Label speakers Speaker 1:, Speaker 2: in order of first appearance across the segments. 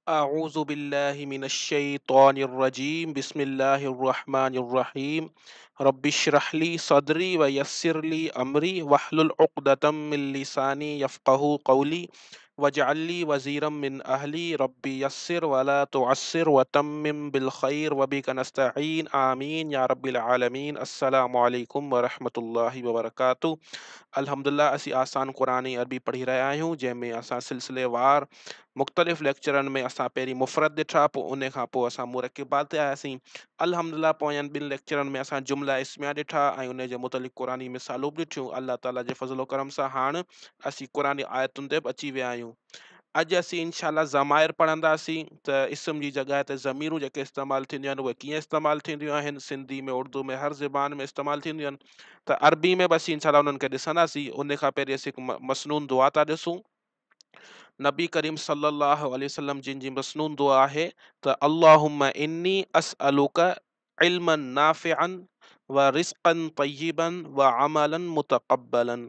Speaker 1: اعوذ بالله من الشيطان الرجيم بسم الله الرحمن الرحيم رب اشرح لي صدري ويسر لي امري واحلل عقدة من لساني يفقهوا قولي واجعل لي وزيرا من اهلي ربي يسر ولا تعسر وتمم بالخير وبك نستعين آمين يا رب العالمين السلام عليڪم ورحمة الله وبرڪاته الحمدلله اسين آسان قرآن ۽ عربي پڙهي رهيا آهيون جنهن ۾ اسان سلسليوار مختلف ليڪچرن ۾ اسان پهرين مفرد ڏٺا پوء ان کان پوء اسان مرڪبات تي آياسين الحمدلله پوين ٻن ليڪچرن ۾ اسان جمله اسميه ڏٺا ۽ ان جي متعلق قرآني مثالون به ڏٺيون الله تعالي جي فضل و ڪرم سان هاڻ اسين قرآني آيتن تي به اچي ويا آهيون اڄ اسين انشاء الله ضمائر پڙهنداسين ته اسم جي جڳهه تي ضميرون جيڪي استعمال ٿينديون آهن اهي ڪيئن استعمال ٿينديون آهن سنڌي ۾ اردو ۾ هر زبان ۾ استعمال ٿينديون آهن ته عربي ۾ به اسين انشاء الله انهن کي ڏسنداسين ان کان پهرين اسين هڪ مسنون دعا ٿا ڏسون نبي ڪريم صلي الله عليه وسلم جن جي مسنون دعا آهي ته اللهم اني اسألک علما نافعا ورزقا طيبا وعملا متقبلا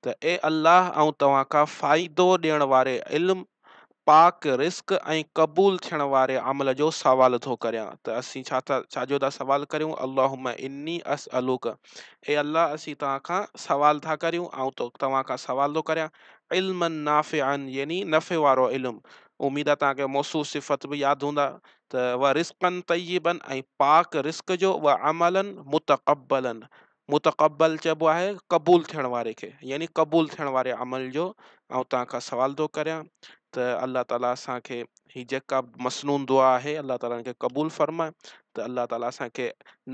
Speaker 1: ته اي الله آئون توهان کان فائدو ڏيڻ واري علم، پاڪ رزق ۽ قبول ٿيڻ واري عمل جو سوال ٿو ڪريان ته اسين ڇا ٿا ڇا جو ٿا سوال ڪريون اللهم اني اسألک اي الله اسين توهان کان سوال ٿا ڪريون آئون توهان کان سوال ٿو ڪريان علما نافعا يعني نفع وارو علم، اميد آ توهان کي موصوف صفت به ياد هوندا ته ورزقا طيبا ۽ پاڪ رزق جو وعملا متقبلا متقبل چئبو آهي قبول ٿيڻ واري کي يعني قبول ٿيڻ واري عمل جو آئون توهان کان سوال ٿو ڪريان ته الله تعالي اسان کي هي جيڪا مسنون دعا آهي الله تعالي ان کي قبول فرمائي ته الله تعالي اسان کي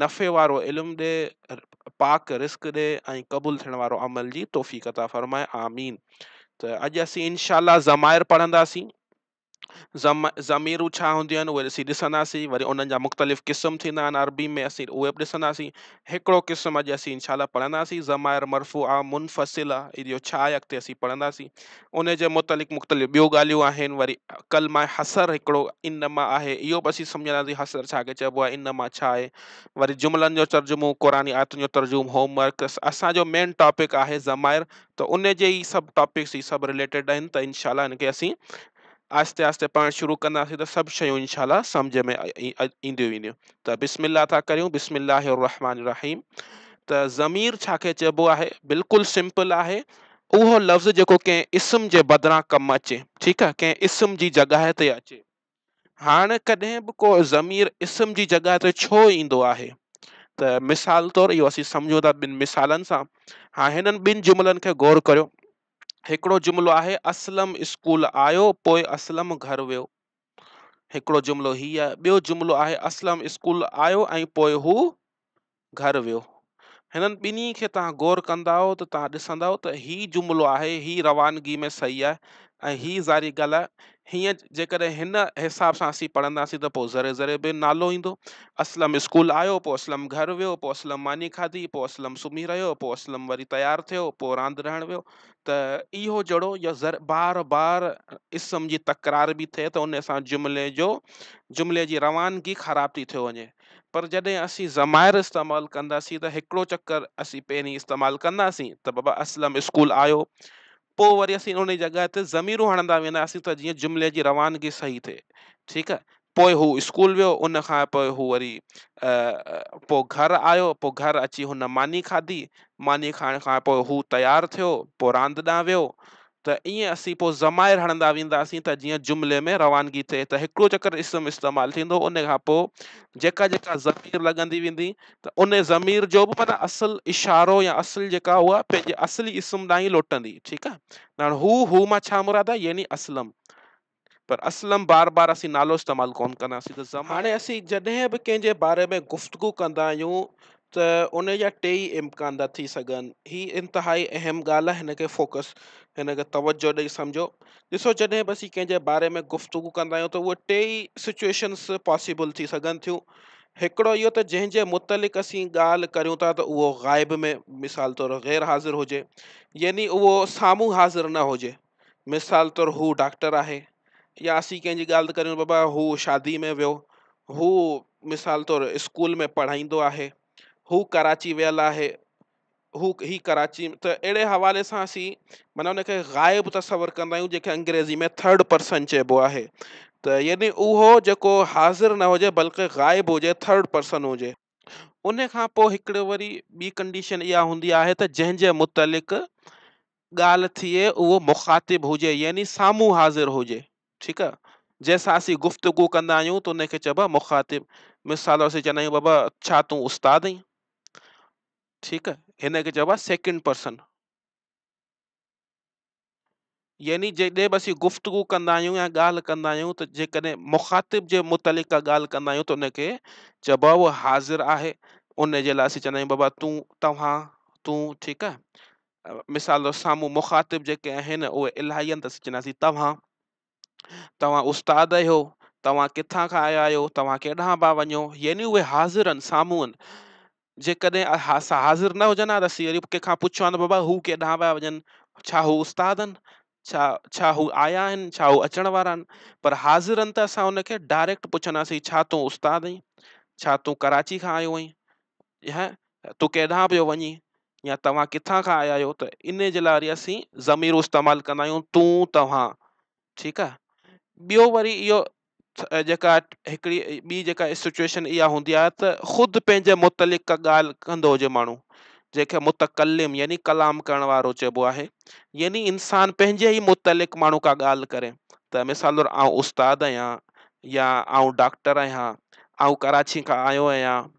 Speaker 1: نفع وارو علم ڏي پاڪ رزق ڏي ۽ قبول ٿيڻ وارو عمل جي توفيق عطا فرمائي آمين ته اڄ اسين انشاء الله ضمائر پڙهنداسين ضميرون ڇا هونديون آهن اهي اسين ڏسنداسين وري انهن جا مختلف قسم ٿيندا آهن عربي ۾ اسين اهي به ڏسنداسين هڪڙو قسم اڄ اسين انشاء الله پڙهنداسين ضمائر مرفوعه منفصله اهو ڇا آهي اڳتي اسين پڙهنداسين ان جي متعلق مختلف ٻيو ڳالهيون آهن وري ڪلمه حصر هڪڙو انما آهي اهو به اسين سمجهنداسين حصر ڇا کي چئبو آهي انما ڇا آهي وري جملن جو ترجمو قرآني آيتن جو ترجمو هوم ورڪ اسان جو مين ٽاپڪ آهي ضمائر ته ان جي ئي سڀ ٽاپڪس هي سڀ رليٽيڊ آهن ته انشاء الله ان کي اسين آهستي آهستي پڙهڻ شروع ڪنداسين ته سڀ شيون انشاء الله سمجھ ۾ اينديون وينديون ته بسم الله ٿا ڪريون بسم الله الرحمن الرحيم ته ضمير ڇا کي چئبو آهي بلڪل سمپل آهي اهو لفظ جيڪو ڪنهن اسم جي بدران ڪم اچي ٺيڪ آهي ڪنهن اسم جي جڳهه تي اچي هاڻ ڪڏهن به ڪو ضمير اسم جي جڳهه تي ڇو ايندو آهي ته مثال طور اهو اسين سمجهون ٿا ٻن مثالن سان هاڻ هنن ٻن جملن کي غور ڪريو هڪڙو جملو آهي اسلم اسڪول آيو پوء اسلم گهر ويو هڪڙو جملو هي آهي ٻيو جملو آهي اسلم اسڪول آيو ۽ پوء هو گهر ويو. هنن ٻنهي کي توهان غور ڪندائو ته توهان ڏسندؤ ته هي جملو آهي هي روانگي ۾ صحيح آهي ۽ هي ظاهري ڳالهه آهي هيئن جيڪڏهن هن حساب سان اسين پڙهنداسين ته پوء ذري ذري به نالو ايندو. اسلم اسڪول آيو پوء اسلم گهر ويو پوء اسلم ماني کاڌي پوء اسلم سمهي رهيو پوء اسلم وري تيار ٿيو پوء راند رهڻ ويو ته اهو جهڙو يا ذر بار بار اسم جي تڪرار به ٿئي ته ان سان جملي جو جملي جي روانگي خراب ٿي ٿيو وڃي. پر جڏهن اسين ضمائر استعمال ڪنداسين ته هڪڙو چڪر اسين پهرين استعمال ڪنداسين ته بابا اسلم اسڪول آيو پوء وري اسين ان جڳهه تي ضميرون هڻندا وينداسين ته جيئن جملي جي روانگي صحيح ٿئي ٺيڪ آهي پوء هو اسڪول ويو ان کان پوء هو وري پوء گهر آيو پوء گهر اچي هن ماني کاڌي ماني کائڻ کان پوء هو تيار ٿيو پوء راند ڏانهن ويو ته ائين اسين پوء ضمائر هڻندا وينداسين ته جيئن جملي ۾ روانگي ٿئي ته هڪڙو چڪر اسم استعمال ٿيندو ان کان پوء جيڪا جيڪا ضمير لڳندي ويندي ته ان ضمير جو به معنيٰ اصل اشارو يا اصل جيڪا اها پنهنجي اصلي اسم ڏانهن ئي لوٽندي ٺيڪ آهي هاڻ هو هو مان ڇا مراد آهي يعني اسلم پر اسلم بار بار اسين نالو استعمال ڪونه ڪنداسين ته ضمائر هاڻي اسين جڏهن به ڪنهن جي باري ۾ گفتگو ڪندا آهيون ته ان جا ٽي ئي امڪان ٿا ٿي سگهن. هي انتهائي اهم ڳالهه آهي هن کي فوڪس هن کي توجه ڏئي سمجهو. ڏسو جڏهن به اسين ڪنهن جي باري ۾ گفتگو ڪندا آهيون ته اهي ٽي ئي سچويشنس پاسيبل ٿي سگهن ٿيون. هڪڙو اهو ته جنهن جي متعلق اسين ڳالهه ڪريون ٿا ته اهو غائب ۾ مثال طور غير حاضر هجي يعني اهو سامهون حاضر نه هجي. مثال طور هو ڊاڪٽر آهي يا اسين ڪنهن جي ڳالهه ٿا ڪريون بابا هو شادي ۾ ويو هو مثال طور اسڪول ۾ پڙهائيندو آهي، هو ڪراچي ويل آهي، هو هي ڪراچي ته اهڙي حوالي سان اسين معنيٰ ان کي غائب تصور ڪندا آهيون جنهن کي انگريزي ۾ ٿرڊ پرسن چئبو آهي. ته يعني اهو جيڪو حاضر نه هجي بلڪه غائب هجي ٿرڊ پرسن هجي. ان کان پوء هڪڙو وري ٻي ڪنڊيشن اها هوندي آهي ته جنهن جي متعلق ڳالهه ٿئي اهو مخاطب هجي يعني سامهون حاضر هجي ٺيڪ آهي جنهن سان اسين گفتگو ڪندا آهيون ته ان کي چئبو آهي مخاطب. مثال اسين چوندا آهيون بابا ڇا تون استاد آهين ٺيڪ آهي هن کي چئبو آهي سيڪنڊ پرسن. يعني جڏهن به اسين گفتگو ڪندا آهيون يا ڳالهه ڪندا آهيون ته جيڪڏهن مخاطب جي متعلق ڪا ڳالهه ڪندا آهيون ته ان کي چئبو آهي اهو حاضر آهي ان جي لاء اسين چوندا آهيون بابا تون توهان تون ٺيڪ آهي مثال طور سامهون مخاطب جيڪي آهن اهي الاهي آهن ته اسين چونداسين توهان توهان استاد آهيو توهان ڪٿان کان آيا آهيو توهان ڪيڏانهن پيا وڃو يعني اهي حاضر آهن سامهون آهن جيڪڏهن حاضر نه هجن ها ته اسين وري ڪنهن کان پڇون ها ته بابا هو ڪيڏانهن پيا وڃن ڇا هو استاد آهن ڇا ڇا هو آيا آهن ڇا هو اچڻ وارا آهن پر حاضر آهن ته اسان ان کي ڊائريڪٽ پڇنداسين ڇا تون استاد آهين ڇا تون ڪراچي کان آيو آهين يا تون ڪيڏانهن پيو وڃين يا توهان ڪٿان کان آيا آهيو ته ان جي لاء وري اسين ضميرون استعمال ڪندا آهيون تون توهان ٺيڪ آهي ٻيو وري اهو جيڪا هڪڙي ٻي جيڪا سچويشن اها هوندي آهي ته خود پنهنجي متعلق ڪا ڳالهه ڪندو هجي ماڻهو جنهن کي متڪلم يعني ڪلام ڪرڻ وارو چئبو آهي يعني انسان پنهنجي ئي متعلق ماڻهو ڪا ڳالهه ڪري ته مثال طور آئون استاد آهيان يا آئون ڊاڪٽر آهيان آئون ڪراچي کان آيو آهيان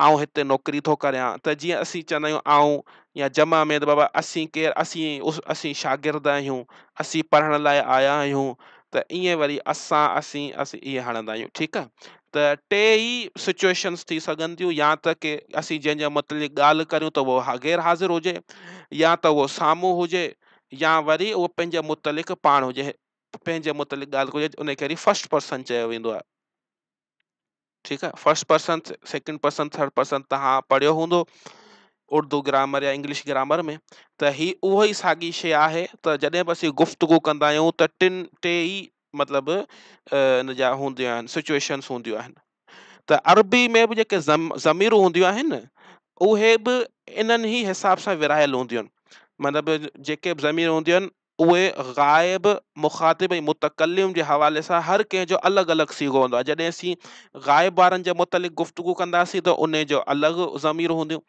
Speaker 1: آئون هتي نوڪري ٿو ڪريان ته جيئن اسين چوندا آهيون آئون يا جمع ۾ ته بابا اسين ڪير اسين اسين شاگرد آهيون اسين پڙهڻ لاء آيا آهيون ته ائين وري اسان اسين اسين ائين هڻندا آهيون ٺيڪ آهي ته ٽي ئي سچويشنس ٿي سگهن ٿيون يا ته ڪي اسين جنهن جي متعلق ڳالهه ڪريون ته اهو غير حاضر هجي يا ته اهو سامهون هجي يا وري اهو پنهنجي متعلق پاڻ هجي پنهنجي متعلق ڳالهه هجي ان کي وري فرسٽ پرسن چيو ويندو آهي ٺيڪ آهي first person second person third person توهان پڙهيو هوندو اردو گرامر يا انگلش گرامر ۾ ته هي اهو ئي ساڳي شيء آهي ته جڏهن به اسين گفتگو ڪندا آهيون ته ٽن ٽي ئي مطلب ان جا هونديون آهن سچويشنس هونديون آهن ته عربي ۾ به جيڪي ضميرون هونديون آهن اهي به انهن ئي حساب سان ورهايل هونديون آهن مطلب جيڪي به ضمير هونديون آهن اهي غائب، مخاطب ۽ متڪلم جي حوالي سان هر ڪنهن جو الڳ الڳ صيغو هوندو آهي. جڏهن اسين غائب وارن جي متعلق گفتگو ڪنداسين ته انهي جو الڳ ضمير هونديون.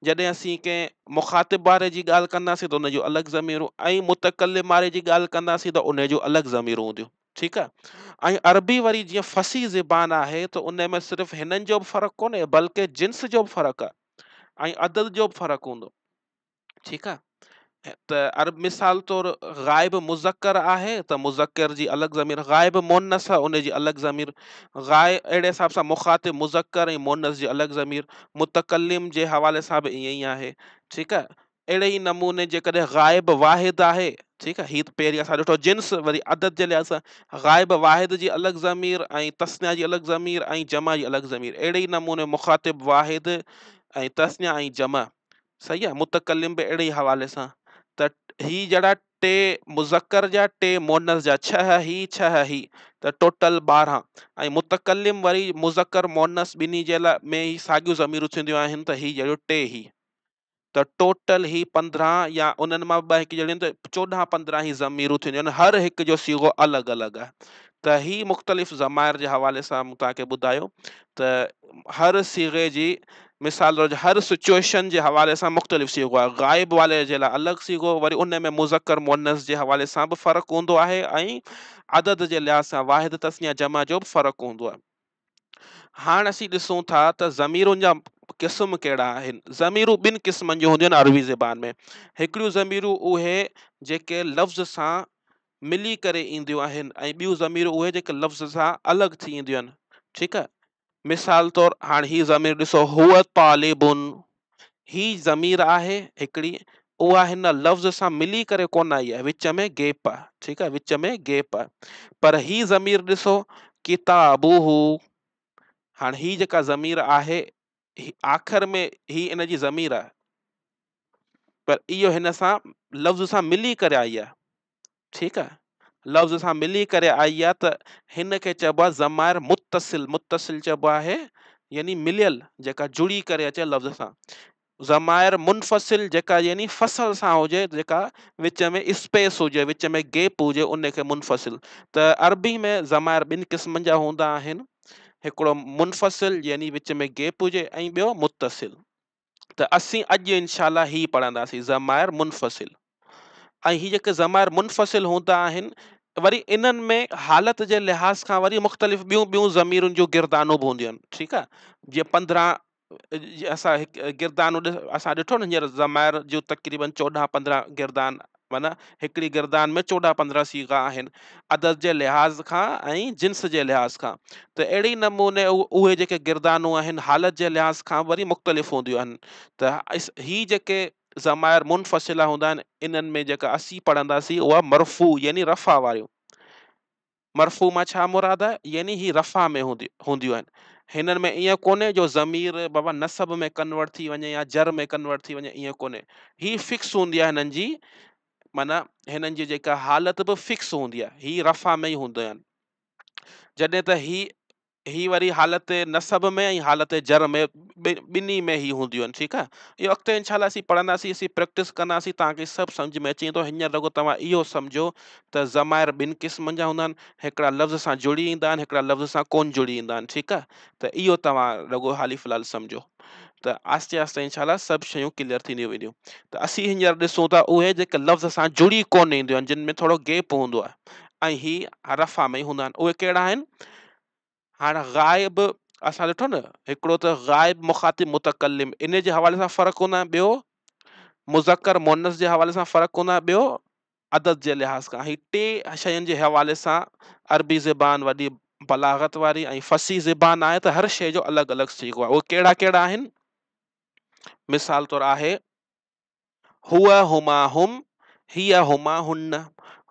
Speaker 1: جڏهن اسين ڪنهن مخاطب واري جي ڳالهه ڪنداسين ته ان جون الڳ ضميرون ۽ متڪلم واري جي ڳالهه ڪنداسين ته انهي جون الڳ ضميرون هونديون. ٺيڪ آهي. ۽ عربي وري جيئن فصيح زبان آهي ته انهي ۾ صرف هنن جو به فرق ڪونهي بلڪه جنس جو به فرق آهي ۽ عدد جو به فرق هوندو. ٺيڪ آ ته عرب مثال طور غائب مذڪر آهي ته مذڪر جي الڳ ضمير غائب مونث آهي ان جي الڳ ضمير غائب اهڙي حساب سان مخاطب مذڪر ۽ مونث جي الڳ ضمير متڪلم جي حوالي سان به ائين ئي آهي ٺيڪ آ اهڙي ئي نموني جيڪڏهن غائب واحد آهي ٺيڪ آ هي ته پهرين اسان ڏٺو جنس وري عدد جي لحاظ سان غائب واحد جي الڳ ضمير ۽ تثنيه جي الڳ ضمير ۽ جمع جي الڳ ضمير اهڙي ئي نموني مخاطب واحد ۽ تثنيه ۽ جمع صحيح آ متڪلم به اهڙي ئي حوالي سان ته هي جهڙا ٽي مذڪر جا ٽي مونث جا ڇهه هي ڇهه هي ته ٽوٽل 12 ۽ متڪلم وري مذڪر مونث ٻنهي جي لاء ۾ هي ساڳيون ضميرون ٿينديون آهن ته هي جهڙيون ٽي هي ته ٽوٽل هي 15 يا انهن مان ٻه هڪ جهڙيون ته 14 15 هي ضميرون ٿينديون آهن هر هڪ جو صيغو الڳ الڳ آهي ته هي مختلف ضمائر جي حوالي سان مون توهان کي ٻڌايو ته هر صيغي جي مثال طور هر سچوئيشن جي حوالي سان مختلف صيغو آهي غائب والي جي لاء الڳ صيغو وري ان ۾ مذڪر مؤنث جي حوالي سان به فرق هوندو آهي ۽ عدد جي لحاظ سان واحد تثنيه جمع جو به فرق هوندو آهي هاڻ اسين ڏسون ٿا ته ضميرن جا قسم ڪهڙا آهن ضميرون ٻن قسمن جون هونديون آهن عربي زبان ۾ هڪڙيون ضميرون اهي جيڪي لفظ سان ملي ڪري اينديون آهن ۽ ٻيون ضميرون اهي جيڪي لفظ سان الڳ ٿي اينديون آهن ٺيڪ آهي مثال طور هاڻ هي ضمير ڏسو هو طالب هي ضمير آهي هڪڙي اها هن لفظ سان ملي ڪري ڪونه آئي آهي وچ ۾ گيپ آهي ٺيڪ آهي وچ ۾ گيپ آهي پر هي ضمير ڏسو ڪتابه هاڻ هي جيڪا ضمير آهي آخر ۾ هي ان جي ضمير آهي پر اهو هن سان لفظ سان ملي ڪري آئي آهي ٺيڪ آ لفظ سان ملي ڪري آئي آ ته هن کي چئبو آ ضمائر متصل متصل چئبو آهي يعني مليل جيڪا جڙي ڪري اچي لفظ سان. ضمائر منفصل جيڪا يعني فصل سان هجي، جيڪا وچ ۾ اسپيس هجي، وچ ۾ گيپ هجي، ان کي منفصل. ته عربي ۾ ضمائر ٻن قسمن جا هوندا آهن، هڪڙو منفصل يعني وچ ۾ گيپ هجي ۽ ٻيو متصل. ته اسين اڄ انشاء الله هي پڙهنداسين ضمائر منفصل. ۽ هي جيڪي ضمائر منفصل هوندا آهن وري انهن ۾ حالت جي لحاظ کان وري مختلف ٻيون ٻيون ضميرن جون گردانون به هونديون آهن. ٺيڪ آهي، جيئن 15 اسان هڪ گردان اسان ڏٺو نه هينئر ضمائر جو تقريبن 14 15 گردان، معنيٰ هڪڙي گردان ۾ 14 15 صيغا آهن عدد جي لحاظ کان ۽ جنس جي لحاظ کان. ته اهڙي نموني اهي جيڪي گردانون آهن حالت جي لحاظ کان وري مختلف هونديون آهن. ته هي جيڪي ضمائر منفصله هوندا آهن انهن ۾ جيڪا اسين پڙهنداسين اها مرفوع يعني رفع واريون. مرفوع مان ڇا مراد آهي؟ يعني هي رفع ۾ هونديون آهن. هنن ۾ ائين ڪونهي جو ضمير بابا نصب ۾ ڪنورٽ ٿي وڃي يا جر ۾ ڪنورٽ ٿي وڃي، ائين ڪونهي. هي فڪس هوندي آهي هنن جي، معنيٰ هنن جي جيڪا حالت به فڪس هوندي آهي، هي رفع ۾ ئي هونديون آهن. جڏهن ته هي وري حالت نصب ۾ ۽ حالت جر ۾ ٻنهي ۾ هي هونديون آهن. ٺيڪ آهي، اهو اڳتي انشاء الله اسين پڙهنداسين، اسين پريڪٽس ڪنداسين، توهان کي سڀ سمجهه ۾ اچي ويندو. هينئر رڳو توهان اهو سمجهو ته ضمائر ٻن قسمن جا هوندا آهن، هڪڙا لفظ سان جڙي ايندا آهن، هڪڙا لفظ سان ڪونه جڙي ايندا آهن. ٺيڪ آهي، ته اهو توهان رڳو حالي في الحال سمجهو ته آهستي آهستي انشاء الله سڀ شيون ڪليئر ٿينديون وينديون. ته اسين هينئر ڏسون ٿا اهي جيڪي لفظ سان جڙي ڪونه اينديون آهن، جن ۾ ٿورو گيپ هوندو آهي ۽ هي رفع ۾ ئي هوندا آهن، اهي ڪهڙا آهن؟ هاڻ غائب اسان ڏٺو نه، هڪڙو ته غائب مخاطب متڪلم ان جي حوالي سان فرق هوندا آهن، ٻيو مذڪر مؤنث جي حوالي سان فرق هوندا آهن، ٻيو عدد جي لحاظ کان. هي ٽي شين جي حوالي سان عربي زبان وڏي بلاغت واري ۽ فصيح زبان آهي ته هر شيء جو الڳ الڳ صيغو آهي. اهي ڪهڙا ڪهڙا آهن؟ مثال طور آهي هو هما هم، هي هما هن.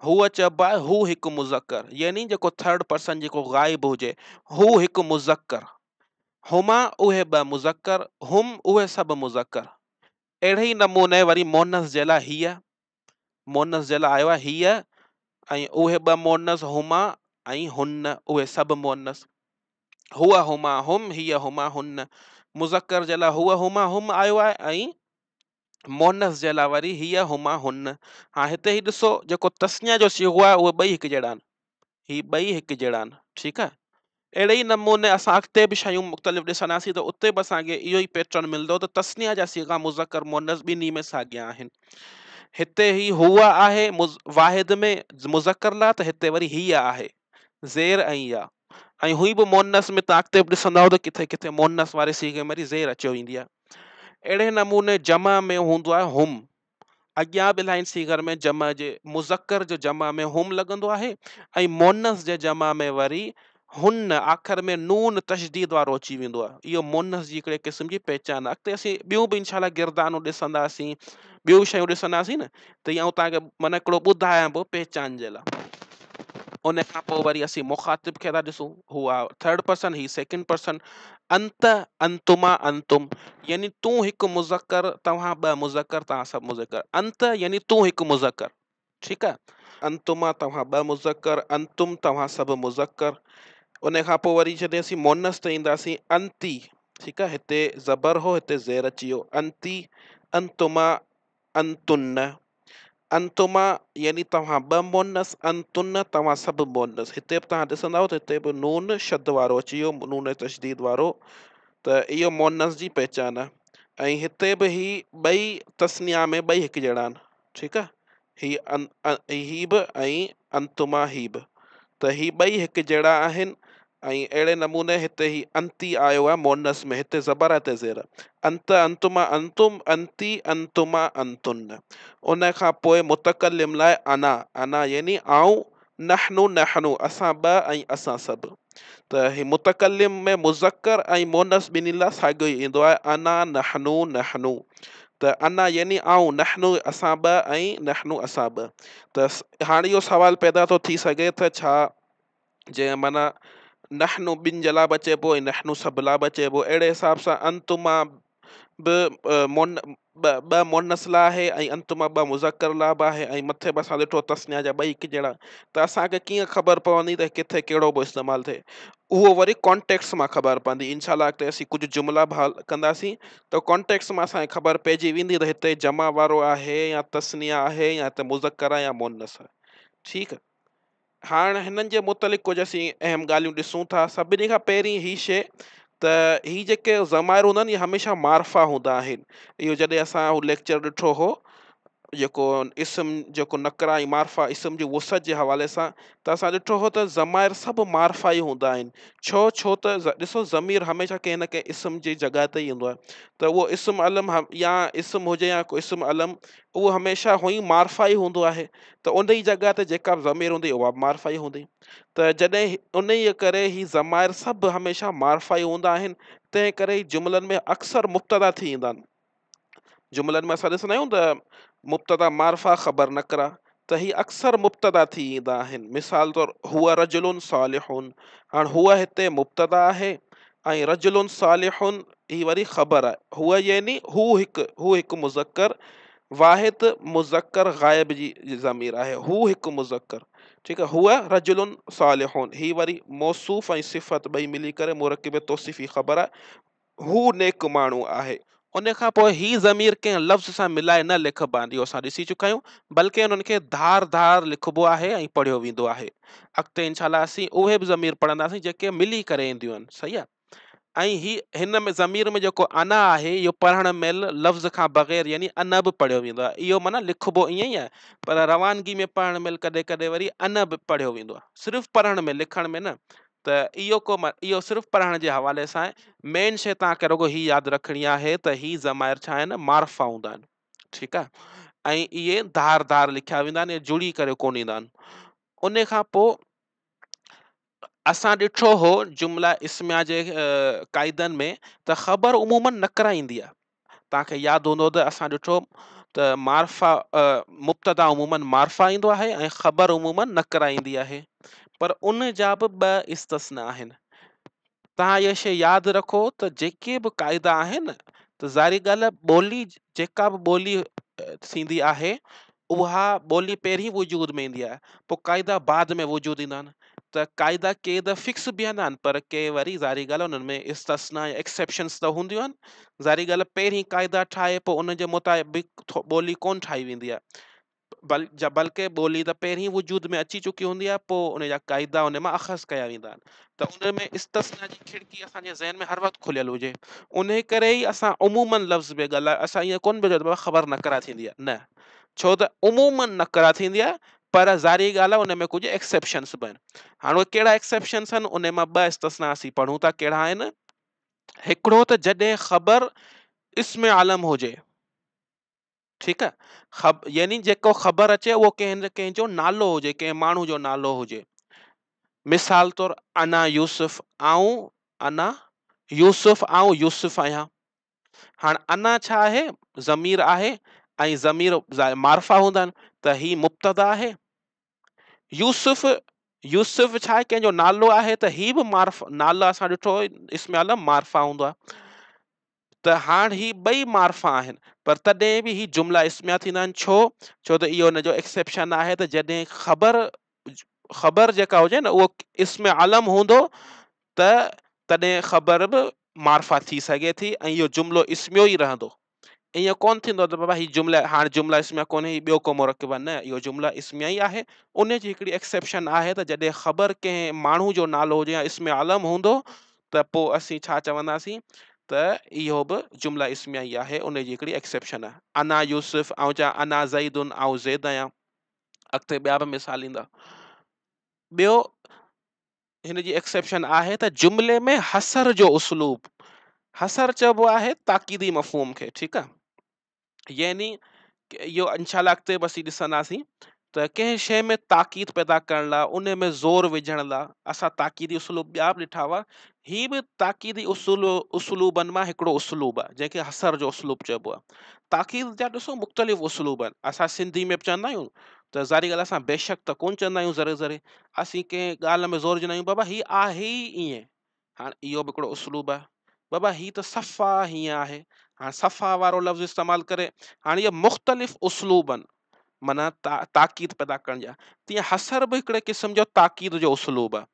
Speaker 1: هو چئبو آهي هو هڪ مذڪر، يعني جيڪو ٿرڊ پرسن جيڪو غائب هجي، هو هڪ مذڪر. هما اهي ٻه مذڪر، هم اهي سڀ مذڪر. اهڙي ئي نموني وري مؤنث جي لاء هي، مؤنث جي لاء آيو آهي هي ۽ اهي ٻه مؤنث هما ۽ هن، اهي سڀ مؤنث. هو هما هم، هي هما هن. مذڪر جي لاء هو هما هم آيو آهي ۽ مؤنث جي لاء وري هي هما هن. هاڻ هتي هي ڏسو جيڪو تثنيه جو صيغو آهي اهي ٻئي هڪ جهڙا آهن، هي ٻئي هڪ جهڙا آهن. ٺيڪ آهي، اهڙي ئي نموني اسان اڳتي به شيون مختلف ڏسنداسين ته اتي به اسان کي اهو ئي پيٽرن ملندو ته تثنيه جا صيغا مذڪر مؤنث ٻنهي ۾ ساڳيا آهن. هتي هي هو آهي واحد ۾ مذڪر لاء ته هتي وري هي آهي زير ۽ يا، ۽ هئي به مؤنث ۾ تان اڳتي به ڏسندؤ ته ڪٿي ڪٿي مؤنث واري صيغي ۾ وري زير اچيو ويندي آهي. اهڙي نموني جمع ۾ هوندو آهي هم، اڳيان به الاهين صيغن ۾ جمع جي مذڪر جو جمع ۾ هم لڳندو آهي ۽ مؤنث جي جمع ۾ وري هن آخر ۾ نون تشديد وارو اچي ويندو آهي. اهو مؤنث جي هڪڙي قسم جي پهچان آهي. اڳتي اسين ٻيون به انشاء الله گردانون ڏسنداسين، ٻيون شيون ڏسنداسين نه، ته اهو آئون توهان کي معنيٰ هڪڙو ٻڌايان پيو پهچان جي لاء. ان کان پوء وري اسين مخاطب کي ٿا ڏسون، هو آهي ٿرڊ پرسن، هي سيڪنڊ پرسن. انت، انتما، انتم، يعني تون هڪ مذڪر، توهان ٻه مذڪر، توهان سڀ مذڪر. انت يعني تون هڪ مذڪر، ٺيڪ آهي. انتما توهان ٻه مذڪر، انتم توهان سڀ مذڪر. ان کان پوء وري جڏهن اسين مؤنث تي اينداسين، انتي، ٺيڪ آهي، هتي زبر هو هتي زير اچي ويو، انتي، انتما، انتن. انتما يعني توهان ٻه مؤنث، انتن توهان سڀ مؤنث. هتي به توهان ڏسندؤ ته هتي به نون شد وارو اچي ويو، نون تشديد وارو، ته اهو مؤنث جي پهچان آهي. ۽ هتي به هي ٻئي تثنيه ۾ ٻئي هڪ جهڙا آهن، ٺيڪ آهي، هي هي به ۽ انتما هي به، ته هي ٻئي هڪ جهڙا آهن. ۽ اهڙي نموني هتي هي انتي آيو آهي مؤنث ۾، هتي زبر آهي هتي زير. انت، انتما، انتم، انتي، انتما، انتن. ان کان پوء متڪلم لاء انا، انا يعني آئون، نحن، نحن اسان ٻه ۽ اسان سڀ. ته هي متڪلم ۾ مذڪر ۽ مؤنث ٻنهي لاء ساڳيو ئي ايندو آهي، انا، نحن، نحن. ته انا يعني آئون، نحن اسان ٻه ۽ نحن اسان ٻه. ته هاڻي اهو سوال پيدا ٿو ٿي سگهي ته ڇا جنهن معنيٰ نحن ٻن جي لاء به چئبو ۽ نحن سڀ لاء به چئبو. اهڙي حساب سان انتما به مون ٻه ٻه مؤنث لاء آهي ۽ انتما ٻه مذڪر لاء به آهي ۽ مٿي به اسان ڏٺو تثنيه جا ٻئي هڪجهڙا ته اسان کي ڪيئن خبر پوندي ته ڪٿي ڪهڙو به استعمال ٿئي اهو وري ڪانٽيڪس مان خبر پوندي انشاء الله اڳتي اسين ڪجهه جملا به حل ڪنداسين ته ڪانٽيڪس مان اسان کي خبر پئجي ويندي ته هتي جمع وارو آهي يا تثنيه آهي يا هتي مذڪر آهي يا مؤنث آهي ٺيڪ هاڻ هنن جي متعلق ڪجهه اسين اهم ڳالهيون ڏسون ٿا. سڀني کان پهرين هي شيء ته هي جيڪي ضمائر هوندا آهن اهي هميشه معرفه هوندا آهن. اهو جڏهن اسان هو ليڪچر ڏٺو هو جيڪو اسم جيڪو نڪره ۽ معرفه اسم جي وسعت جي حوالي سان ته اسان ڏٺو هو ته ضمائر سڀ معرفه ئي هوندا آهن. ڇو؟ ڇو ته ڏسو ضمير هميشه ڪنهن نه ڪنهن اسم جي جڳهه تي ئي ايندو آهي ته اهو اسم علم يا اسم هجي يا ڪو اسم علم اهو هميشه هونئن ئي معرفه ئي هوندو آهي ته ان ئي جڳهه تي جيڪا به ضمير هوندي اها به معرفه ئي هوندي ته جڏهن انهيء ڪري هي ضمائر سڀ هميشه معرفه ئي هوندا آهن تنهن ڪري هي جملن ۾ اڪثر مبتدا ٿي ايندا آهن جملن ۾ اسان ڏسندا آهيون ته مبتدا معرفه خبر نڪره ته هي اڪثر مبتدا ٿي ايندا آهن مثال طور هو رجل صالح هاڻ هو هتي مبتدا آهي ۽ رجل صالح هي وري خبر آهي هو يعني هو هڪ هو هڪ مذڪر واحد مذڪر غائب جي ضمير آهي هو هڪ مذڪر ٺيڪ آهي هو رجل صالح هي وري موصوف ۽ صفت ٻئي ملي ڪري مرڪب توصيفي خبر آهي هو نيڪ ماڻهو آهي. ان کان پوء هي ضمير ڪنهن لفظ سان ملائي نه لکبا آهن، اهو اسان ڏسي چڪا آهيون، بلڪه انهن کي ڌار ڌار لکبو آهي ۽ پڙهيو ويندو آهي. اڳتي انشاء الله اسين اهي به ضمير پڙهنداسين جيڪي ملي ڪري اينديون آهن. صحيح آهي. ۽ هي هن ۾ ضمير ۾ جيڪو انا آهي اهو پڙهڻ مهل لفظ کان بغير يعني انا به پڙهيو ويندو آهي. اهو معنيٰ لکبو ائين ئي آهي پر روانگي ۾ پڙهڻ مهل ڪڏهن ڪڏهن وري انا به پڙهيو ويندو آهي. صرف پڙهڻ ۾ لکڻ ۾ نه. ته اهو ڪو اهو صرف پڙهڻ جي حوالي سان آهي. مين شيء توهان کي رڳو هي ياد رکڻي آهي ته هي ضمائر ڇا آهن معرفا هوندا آهن ٺيڪ آهي ۽ اهي ڌار ڌار لکيا ويندا آهن جڙي ڪري ڪونه ايندا آهن ان کان پوء اسان ڏٺو هو جمله اسميا جي قاعدن ۾ ته خبر عموماً نڪره ايندي آهي توهان کي ياد هوندو ته اسان ڏٺو ته معرفه مبتدا عموماً معرفه ايندو آهي ۽ خبر عموماً نڪره ايندي آهي پر ان جا به ٻه استثنا آهن توهان اها شيء ياد رکو ته جيڪي به قاعدا آهن ته ظاهري ڳالهه ٻولي جيڪا به ٻولي ٿيندي آهي اها ٻولي پهرين وجود ۾ ايندي آهي پوء قاعدا بعد ۾ وجود ايندا آهن ته قاعدا ڪي ته فڪس بيهندا آهن پر ڪي وري ظاهري ڳالهه انهن ۾ استثنا يا ايڪسيپشنس ته هونديون آهن ظاهري ڳالهه پهرين قاعدا ٺاهي پوء ان جي مطابق ٻولي ڪونه ٺاهي ويندي آهي بل بلڪه ٻولي ته پهرين وجود ۾ اچي چڪي هوندي آهي پوء ان جا قاعدا ان مان اخذ ڪيا ويندا آهن ته ان ۾ استثنا جي کڙڪي اسان جي ذهن ۾ هر وقت کليل هجي انهي ڪري ئي اسان عموماً لفظ به ڳالهايو اسان ائين ڪونه پيا چئون ته بابا خبر نڪرا ٿيندي آهي نه ڇو ته عموماً نڪرا ٿيندي آهي پر ظاهري ڳالهه آهي ان ۾ ڪجهه ايڪسيپشنس به آهن هاڻي اهي ڪهڙا ايڪسيپشنس آهن ان مان ٻه استثنا اسين پڙهون ٿا ڪهڙا آهن هڪڙو ته جڏهن خبر اسم عالم هجي ٺيڪ آهي خب يعني جيڪو خبر اچي اهو ڪنهن نه ڪنهن جو نالو هجي ڪنهن ماڻهو جو نالو هجي مثال طور انا يوسف آئون انا يوسف آئون يوسف آهيان هاڻ انا ڇا آهي ضمير آهي ۽ ضمير معرفه هوندا آهن ته هي مبتدا آهي يوسف يوسف ڇا آهي ڪنهن جو نالو آهي ته هي به معرف نالو اسان ڏٺو اسم عالم معرفه هوندو آهي ته هاڻ هي ٻئي معرفا آهن پر تڏهن به هي جملا اسميا ٿيندا آهن ڇو ڇو ته اهو ان جو ايڪسيپشن آهي ته جڏهن خبر خبر جيڪا هجي نه اهو اسم علم هوندو ته تڏهن خبر به معرفا ٿي سگهي ٿي ۽ اهو جملو اسميو ئي رهندو ائين ڪونه ٿيندو ته بابا هي جمله هاڻ جمله اسميه ڪونهي هي ٻيو ڪو مرڪب آهي نه اهو جمله اسميه ئي آهي ان جي هڪڙي ايڪسيپشن آهي ته جڏهن خبر ڪنهن ماڻهو جو نالو هجي يا اسم علم هوندو ته پوء اسين ڇا چونداسين ته اهو به جمله اسميه ئي آهي ان جي هڪڙي ايڪسيپشن آهي انا يوسف آئون چوان انا زيد آئون زيد آهيان اڳتي ٻيا به مثال ايندا ٻيو هن جي ايڪسيپشن آهي ته جملي ۾ حصر جو اسلوب، حصر چئبو آهي تاڪيدي مفهوم کي، ٺيڪ آهي، يعني اهو انشاء الله اڳتي به اسين ڏسنداسين ته ڪنهن شيء ۾ تاڪيد پيدا ڪرڻ لاء ان ۾ زور وجهڻ لاء اسان تاڪيدي اسلوب ٻيا به ڏٺا هئا، هي به تاڪيدي اصول اسلوبن مان هڪڙو اسلوب آهي جنهن کي حصر جو اسلوب چئبو آهي. تاڪيد جا ڏسو مختلف اسلوب آهن، اسان سنڌي ۾ به چوندا آهيون ته ظاهري ڳالهه اسان بيشڪ ته ڪونه چوندا آهيون ذري ذري اسين ڪنهن ڳالهه ۾ زور وجهندا آهيون بابا هي آهي ئي ائين هاڻ اهو به هڪڙو اسلوب آهي بابا هي ته صفا هيئن آهي هاڻ صفا وارو لفظ استعمال ڪري هاڻي اهي مختلف اسلوب آهن معنيٰ تاڪيد پيدا ڪرڻ جا. تيئن حصر به هڪڙي قسم جو تاڪيد جو اسلوب آهي.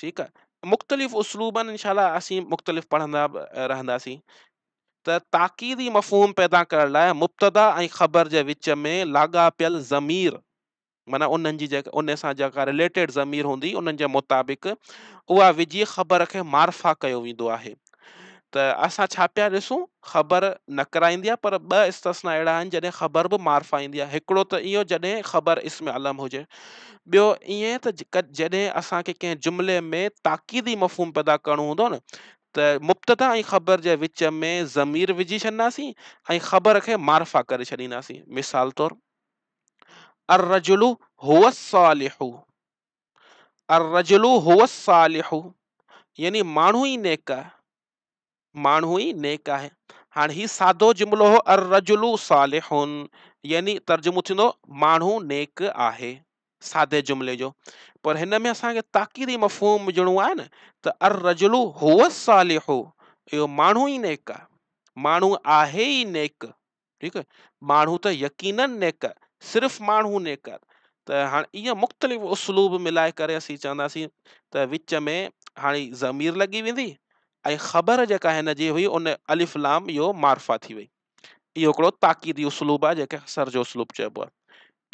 Speaker 1: ٺيڪ آهي، مختلف اسلوب آهن، انشاء الله اسين مختلف پڙهندا به رهنداسين. ته تاڪيدي مفهوم پيدا ڪرڻ لاء مبتدا ۽ خبر جي وچ ۾ لاڳاپيل ضمير معنيٰ انهن جي جيڪا ان سان جيڪا رليٽيڊ ضمير هوندي انهن جي مطابق اها وجهي خبر کي معرفه ڪيو ويندو آهي. ته اسان ڇا پيا ڏسون، خبر نڪره ايندي آهي پر ٻه استثنا اهڙا آهن جڏهن خبر به معرفه ايندي آهي. هڪڙو ته اهو جڏهن خبر اسم علم هجي، ٻيو ائين ته جڏهن اسان کي ڪنهن جملي ۾ تاڪيدي مفهوم پيدا ڪرڻو هوندو نه ته مبتدا ۽ خبر جي وچ ۾ ضمير وجهي ڇڏينداسين ۽ خبر کي معرفه ڪري ڇڏينداسين. مثال طور الرجل هو الصالح، الرجل هو الصالح يعني ماڻهو ئي نيڪ آهي، ماڻهو ئي نيڪ آهي. هاڻي هي سادو جملو هو الرجل صالح يعني ترجمو ٿيندو ماڻهو نيڪ آهي، سادي جملي جو. پر هن ۾ اسان کي تاڪيدي مفهوم وجهڻو آهي نه ته الرجل هو الصالح، اهو ماڻهو ئي نيڪ آهي، ماڻهو آهي ئي نيڪ. ٺيڪ آهي، ماڻهو ته يقينن نيڪ آهي، صرف ماڻهو نيڪ آهي. ته هاڻي اهي مختلف اسلوب ملائي ڪري اسين چونداسين ته وچ ۾ هاڻي ضمير لڳي ويندي ۽ خبر جيڪا هن جي هئي ان الف لام اهو معرفه ٿي وئي. اهو هڪڙو تاڪيدي اسلوب آهي جنهن کي حصر جو اسلوب چئبو آهي.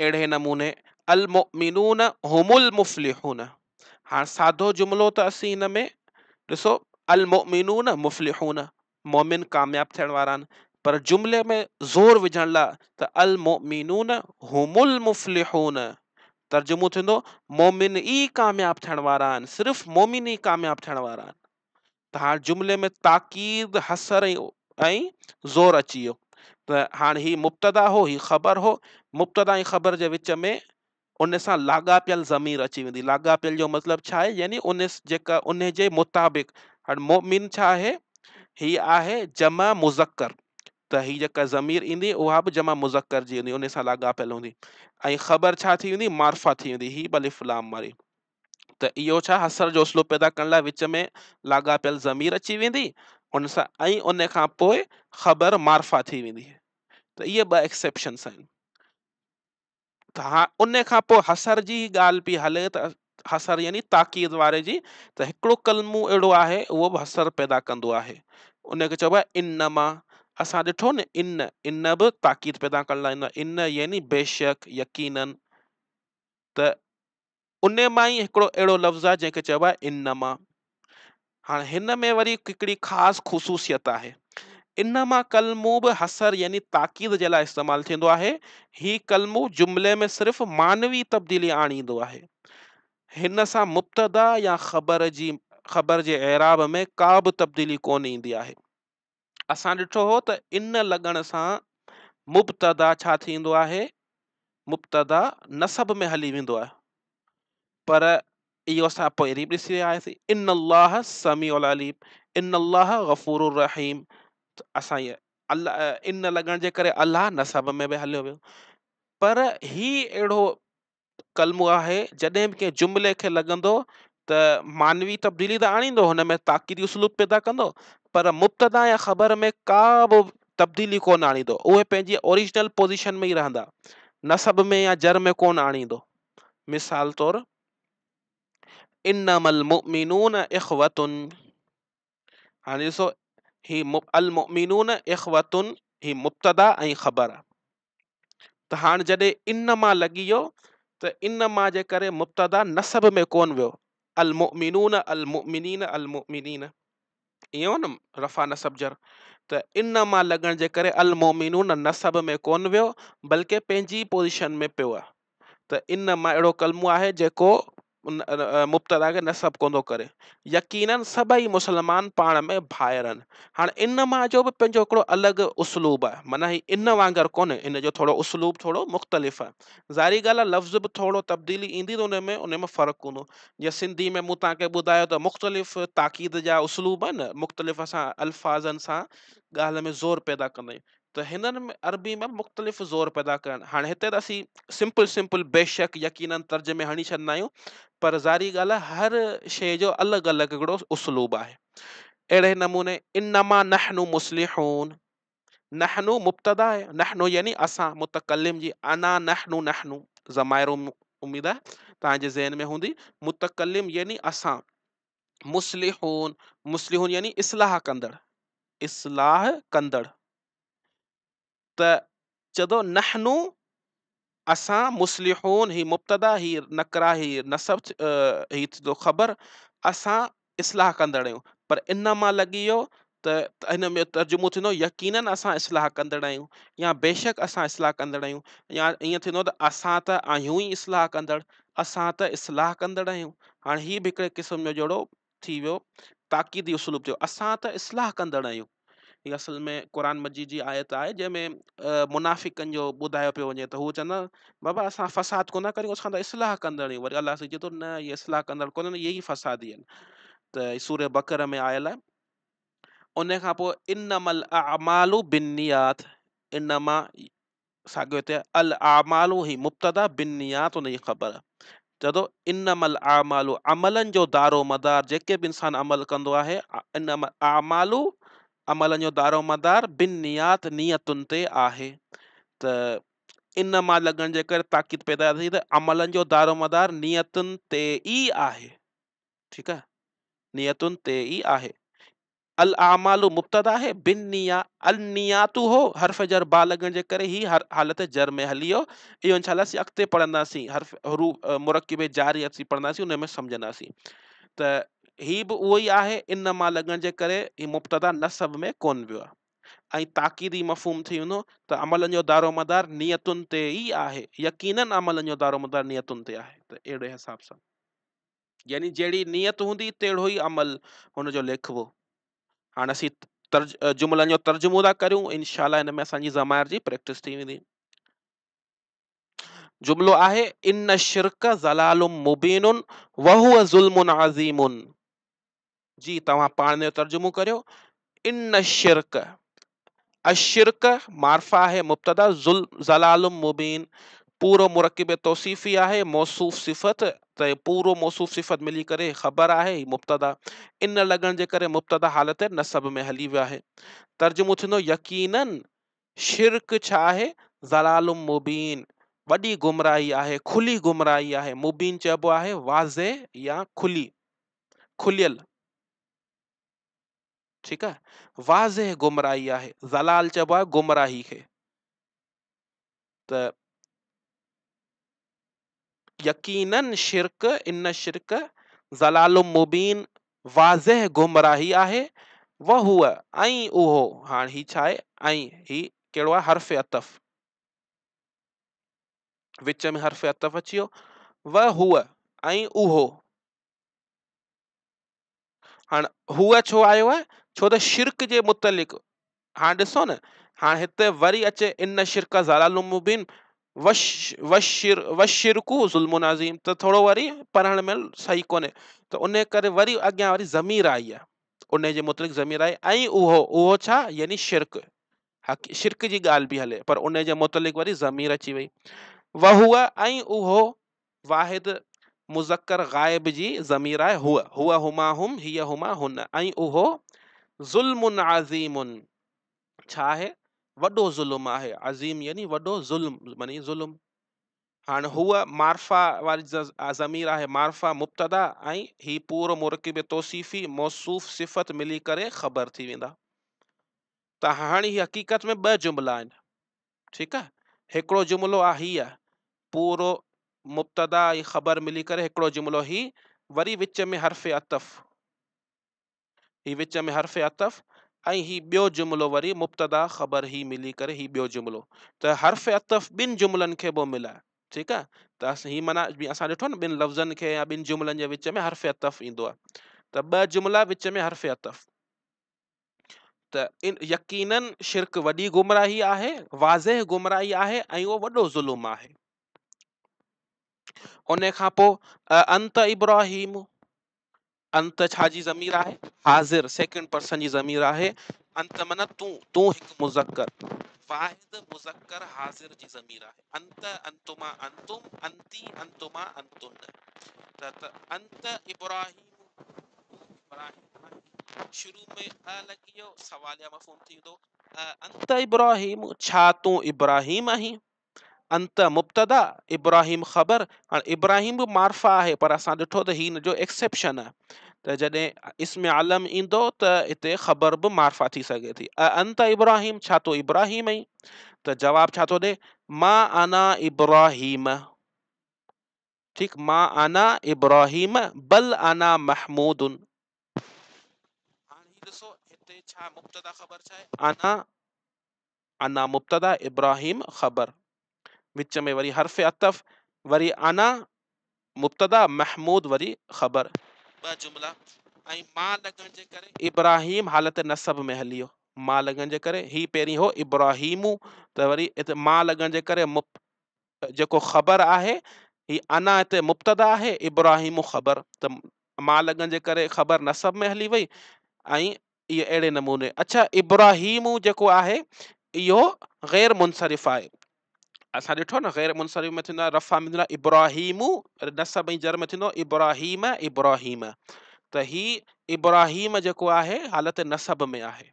Speaker 1: اهڙي نموني المؤمنون هم المفلحون، هاڻ سادو جملو ته اسين هن ۾ ڏسو المؤمنون مفلحون، مؤمن ڪامياب ٿيڻ وارا آهن، پر جملي ۾ زور وجهڻ لاء ته المؤمنون هم المفلحون، ترجمو ٿيندو مؤمن ئي ڪامياب ٿيڻ وارا آهن، صرف مؤمن ئي ڪامياب ٿيڻ وارا آهن. ته هاڻ جملي ۾ تاڪيد، حصر ۽ زور اچي ويو. ته هاڻ هي مبتدا هو، هي خبر هو، مبتدا ۽ خبر جي وچ ۾ ان سان لاڳاپيل ضمير اچي ويندي. لاڳاپيل جو مطلب ڇا آهي؟ يعني ان جيڪا ان جي مطابق. هاڻ مؤمن ڇا آهي؟ هي آهي جمع مذڪر، ته هي جيڪا ضمير ايندي اها به جمع مذڪر جي هوندي، ان سان لاڳاپيل هوندي. ۽ خبر ڇا ٿي ويندي؟ معرفه ٿي ويندي، هي به الف لام واري. ته اهو ڇا حصر جو اسلوب پيدا ڪرڻ لاء وچ ۾ لاڳاپيل ضمير اچي ويندي ان سان ۽ ان کان پوء خبر معرفه ٿي ويندي. ته اهي ٻه ايڪسيپشنس آهن. ته ها ان کان پوء حصر جي ڳالهه پئي هلي ته حصر يعني تاڪيد واري جي، ته هڪڙو ڪلمو اهڙو آهي اهو به حصر پيدا ڪندو آهي، ان کي چئبو آهي انما. اسان ڏٺو نه ان، ان به تاڪيد پيدا ڪرڻ لاء ايندو آهي. ان يعني بيشڪ، يقينن. ته ان مان ئي هڪڙو اهڙو لفظ آهي جنهن کي چئبو آهي انما. هاڻي هن ۾ وري هڪڙي خاص خصوصيت آهي. انما ڪلمو به حصر يعني تاڪيد جي لاء استعمال ٿيندو آهي. هي ڪلمو جملي ۾ صرف معنوي تبديلي آڻيندو آهي. هن سان مبتدا يا خبر جي اعراب ۾ ڪا به تبديلي ڪونه ايندي آهي. اسان ڏٺو هو ته ان لڳڻ سان مبتدا ڇا ٿيندو آهي؟ مبتدا نصب ۾ هلي ويندو آهي. پر اهو اسان پهرين به ڏسي آياسين، ان الله سميع العليم، ان الله غفور الرحيم. ته اسان اهي الله ان لڳڻ جي ڪري الله نصب ۾ به هليو ويو. پر هي اهڙو ڪلمو آهي جڏهن به ڪنهن جملي کي لڳندو ته معنوي تبديلي ته آڻيندو، هن ۾ تاڪيدي اسلوب پيدا ڪندو، پر مبتدا يا خبر ۾ ڪا به تبديلي ڪونه آڻيندو، اهي پنهنجي اوريجنل پوزيشن ۾ ئي رهندا، نصب ۾ يا جر ۾ ڪونه آڻيندو. مثال طور انما المؤمنون اخوة، هاڻي ڏسو هي المؤمنون اخوة هي مبتدا ۽ خبر آ. ته هاڻ جڏهن انما لڳي ويو ته انما جي ڪري مبتدا نصب ۾ ڪون ويو، المؤمنون المؤمنين المؤمنين ائين هو نه رفع نصب جر، ته انما لڳڻ جي ڪري المؤمنون نصب ۾ ڪون ويو بلڪه پنهنجي پوزيشن ۾ پيو آ. ته انما اهڙو ڪلمو آهي جيڪو مبتدا کي نصب ڪونه ٿو ڪري. يقيناً سڀئي مسلمان پاڻ ۾ ڀائر آهن. هاڻ انما جو به پنهنجو هڪڙو الڳ اسلوب آهي، معنيٰ هي ان وانگر ڪونهي، ان جو ٿورو اسلوب ٿورو مختلف آهي. ظاهري ڳالهه آهي لفظ به ٿورو تبديلي ايندي ته ان ۾ فرق هوندو. جيئن سنڌي ۾ مون توهان کي ٻڌايو ته مختلف تاڪيد جا اسلوب آهن، مختلف اسان الفاظن سان ڳالهه ۾ زور پيدا ڪندا آهيون. ته هنن ۾ عربي ۾ مختلف زور پيدا ڪرڻ. هاڻي هتي ته اسين سمپل سمپل بيشڪ يقيناً ترجمي هڻي ڇڏندا آهيون، پر ظاهري ڳالهه آهي هر شيء جو الڳ الڳ هڪڙو اسلوب آهي. اهڙي نموني انما نحن مصلحون، نحن مبتدا آهي، نحن يعني اسان، متڪلم جي انا نحن نحن ضمائر اميد آهي توهان جي ذهن ۾ هوندي، متڪلم يعني اسان، مصلحون، مصلحون يعني اصلاح ڪندڙ، اصلاح ڪندڙ. ته چئندو نحن اسان، مصلحون هي مبتدا، هي نڪره، هي نصب، هي ٿيندو خبر، اسان اصلاح ڪندڙ آهيون، پر ان مان لڳي ويو ته هن ۾ ترجمو ٿيندو يقينن اسان اصلاح ڪندڙ آهيون، يا بيشڪ اسان اصلاح ڪندڙ آهيون، يا ائين ٿيندو ته اسان ته آهيون ئي اصلاح ڪندڙ، اسان ته اصلاح ڪندڙ آهيون. هاڻي هي به هڪڙي قسم جو جهڙو ٿي ويو تاڪيدي اسلوب ٿيو، اسان ته اصلاح ڪندڙ آهيون. هي اصل ۾ قرآن مجيد جي آيت آهي جنهن ۾ منافقن جو ٻڌايو پيو وڃي ته هو چوندا بابا اسان فساد ڪونه ڪريون، اسان ته اصلاح ڪندڙ آهيون. وري الله سائين چئي ٿو نه اهي اصلاح ڪندڙ ڪونهن، اهي ئي فسادي آهن. ته سورة بقره ۾ آيل آهي. ان کان پوء انما الاعمال بالنيات، انما ساڳيو هتي الاعمال هي مبتدا، بالنيات ان جي خبر. چئي ٿو انما الاعمال عملن جو دارو مدار، جيڪي به انسان عمل ڪندو آهي، انما الاعمال عملن جو دارو مدار بالنيات نيتن تي آهي. ته انما لڳڻ جي ڪري تاڪيد پيدا ٿي ته عملن جو دارو مدار نيتن تي ئي آهي. ٺيڪ آهي، نيتن تي ئي آهي. الاعمال مبتدا آهي، بالنيا النيات هو حرف جر با لڳڻ جي ڪري هي هر حالت جر ۾ هلي ويو. اهو انشاء الله اسين اڳتي پڙهنداسين، حرف حروف مرڪب جاري اسين پڙهنداسين، ان ۾ سمجهنداسين. ته هي به اهو ئي آهي، ان مان لڳڻ جي ڪري هي مبتدا نصب ۾ ڪونه ويو آهي ۽ تاڪيدي مفهوم ٿي ويندو ته عملن جو دارو مدار نيتن تي ئي آهي، يقينن عملن جو دارو مدار نيتن تي آهي. ته اهڙي حساب سان يعني جهڙي نيت هوندي تهڙو ئي عمل هن جو ليکبو. هاڻي اسين جملن جو ترجمو ٿا ڪريون، انشاء الله هن ۾ اسان جي ضمائر جي پريڪٽس ٿي ويندي. جملو آهي ان الشرڪ ضلال مبين وهو ظلم عظيم. جي توهان پاڻ جو ترجمو ڪريو. ان الشرڪ، الشرڪ معرفه آهي مبتدا، ضلال مبين پورو مرڪب توصيفي آهي، موصوف صفت، ته پورو موصوف صفت ملي ڪري خبر آهي هي مبتدا، ان لڳڻ جي ڪري مبتدا حالت نصب ۾ هلي ويو آهي. ترجمو ٿيندو يقينن شرڪ ڇا آهي؟ ضلال مبين وڏي گمراهي آهي، کلي گمراهي آهي. مبين چئبو آهي واضح يا کلي، کليل، ٺيڪ آهي، واضح گمراهي آهي. ضلال چئبو آهي گمراهي کي. ته يقينن شرڪ، ان شرڪ ضلال مبين واضح گمراهي آهي. وهو ۽ اهو، هاڻ هي ڇا آهي؟ ۽ هي ڪهڙو آهي؟ حرف عطف، وچ ۾ حرف عطف اچي ويو. وهو ۽ اهو، هاڻ هو ڇو آيو آهي؟ ڇو ته شرڪ جي متعلق. هاڻ ڏسو نه، هاڻ هتي وري اچي ان شرڪ ضلال مبين وشرڪ ظلم عظيم، ته ٿورو وري پڙهڻ ۾ صحيح ڪونهي، ته ان ڪري وري اڳيان وري ضمير آئي آهي، ان جي متعلق ضمير آئي. ۽ اهو، اهو ڇا؟ يعني شرڪ، شرڪ جي ڳالهه به هلي، پر ان جي متعلق وري ضمير اچي وئي. وهو ۽ اهو واحد مذڪر غائب جي ضمير آهي، هو، هو هما هم، هي هما هن. ۽ اهو ظلم عظيم ڇا آهي؟ وڏو ظلم آهي. عظيم يعني وڏو، ظلم معني ظلم. هاڻ هو معرفه واري ضمير آهي، معرفه مبتدا ۽ هي پورو مرڪب توصيفي موصوف صفت ملي ڪري خبر ٿي ويندا. ته هاڻي هي حقيقت ۾ ٻه جملا آهن، ٺيڪ آهي. هڪڙو جملو آهي هي پورو مبتدا ۽ خبر ملي ڪري هڪڙو جملو، هي وري وچ ۾ حرف عطف، هي وچ ۾ حرف عطف ۽ هي ٻيو جملو وري مبتدا خبر هي ملي ڪري هي ٻيو جملو. ته حرف عطف ٻن جملن کي به ملائي، ٺيڪ آهي. ته هي معنيٰ اسان ڏٺو نه ٻن لفظن کي يا ٻن جملن جي وچ ۾ حرف عطف ايندو آهي، ته ٻه جملا وچ ۾ حرف عطف. ته ان يقينن شرڪ وڏي گمراهي آهي، واضح گمراهي آهي ۽ اهو وڏو ظلم آهي. ان کان پوء انت ابراهيم، انت ڇا جي ضمير آهي؟ حاضر سيڪنڊ پرسن جي ضمير آهي. انت معنيٰ تون، تون هڪ مذڪر، واحد مذڪر حاضر جي ضمير آهي. انت، انتما، انتم، انتي، انتما، انتن. ته انت ابراهيم، تون ابراهيم آهين. شروع ۾ ا لڳي ويو، سواليه مفهوم ٿي ويندو. انت ابراهيم، ڇا تون ابراهيم آهين؟ انت مبتدا، ابراهيم خبر. هاڻي ابراهيم به معرفه آهي، پر اسان ڏٺو ته هي ان جو ايڪسيپشن آهي، ته جڏهن اسم علم ايندو ته هتي خبر به معرفه ٿي سگهي ٿي. انت ابراهيم، ڇا تون ابراهيم آهين؟ ته جواب ڇا ٿو ڏي؟ ما انا ابراهيم. ٺيڪ، ما انا ابراهيم بل انا محمود. هاڻي هي ڏسو هتي ڇا مبتدا خبر ڇا آهي؟ انا، انا مبتدا، ابراهيم خبر، وچ ۾ وري حرف عطف، وري انا مبتدا، محمود وري خبر، ٻه جملا. ۽ ما لڳڻ جي ڪري ابراهيم حالت نصب ۾ هلي ويو. ما لڳڻ جي ڪري هي پهرين هو ابراهيم، ته وري هتي ما لڳڻ جي ڪري جيڪو خبر آهي، هي انا هتي مبتدا آهي، ابراهيم خبر، ته ما لڳڻ جي ڪري خبر نصب ۾ هلي وئي. ۽ اهو اهڙي نموني. اڇا، ابراهيم جيڪو آهي اهو غير منصرف آهي. اسان ڏٺو نه غير منصرف ۾ ٿيندو آهي، رفع ۾ ٿيندو آهي ابراهيم، نصب ۽ جر ۾ ٿيندو ابراهيم ابراهيم. ته هي ابراهيم جيڪو آهي حالت نصب ۾ آهي.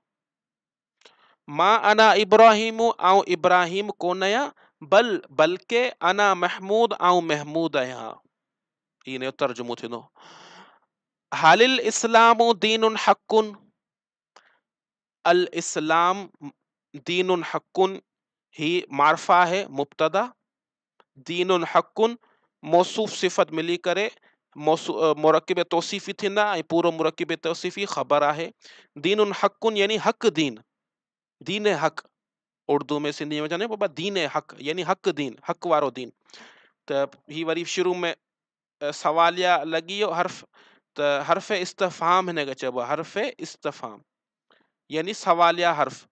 Speaker 1: ما انا ابراهيم، آئون ابراهيم ڪونه آهيان، بل بلڪه انا محمود، آئون محمود آهيان. هي ان جو ترجمو ٿيندو. هل الاسلام دين حق؟ الاسلام دين حق، هي معرفه آهي مبتدا، دين حق موصوف صفت ملي ڪري مرڪب توصيفي ٿيندا ۽ پورو مرڪب توصيفي خبر آهي. دين حق يعني حق دين، دين حق، اردو ۾ سنڌي ۾ چوندا آهيون بابا دين حق يعني حق دين، حق وارو دين. ته هي وري شروع ۾ سواليا لڳي ويو حرف، ته حرف استفهام هن کي چئبو آهي، حرف استفهام يعني سواليا حرف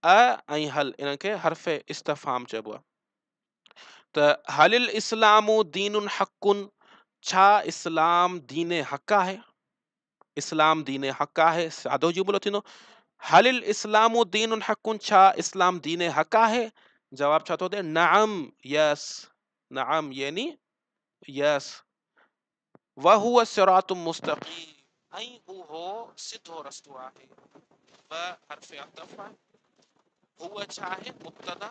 Speaker 1: ا ۽ هل، انهن کي حرف استفهام چئبو آهي. ته هل الاسلام دين حق، ڇا اسلام دين حق آهي؟ اسلام دين حق آهي، سادو جملو ٿيندو. هل الاسلام دين حق، ڇا اسلام دين حق آهي؟ جواب ڇا ٿو ڏي؟ نعم، يس، نعم يعني يس. وهو صراط مستقيم، ۽ اهو سڌو رستو آهي. و حرف عطف آهي، هو ڇا آهي؟ مبتدا،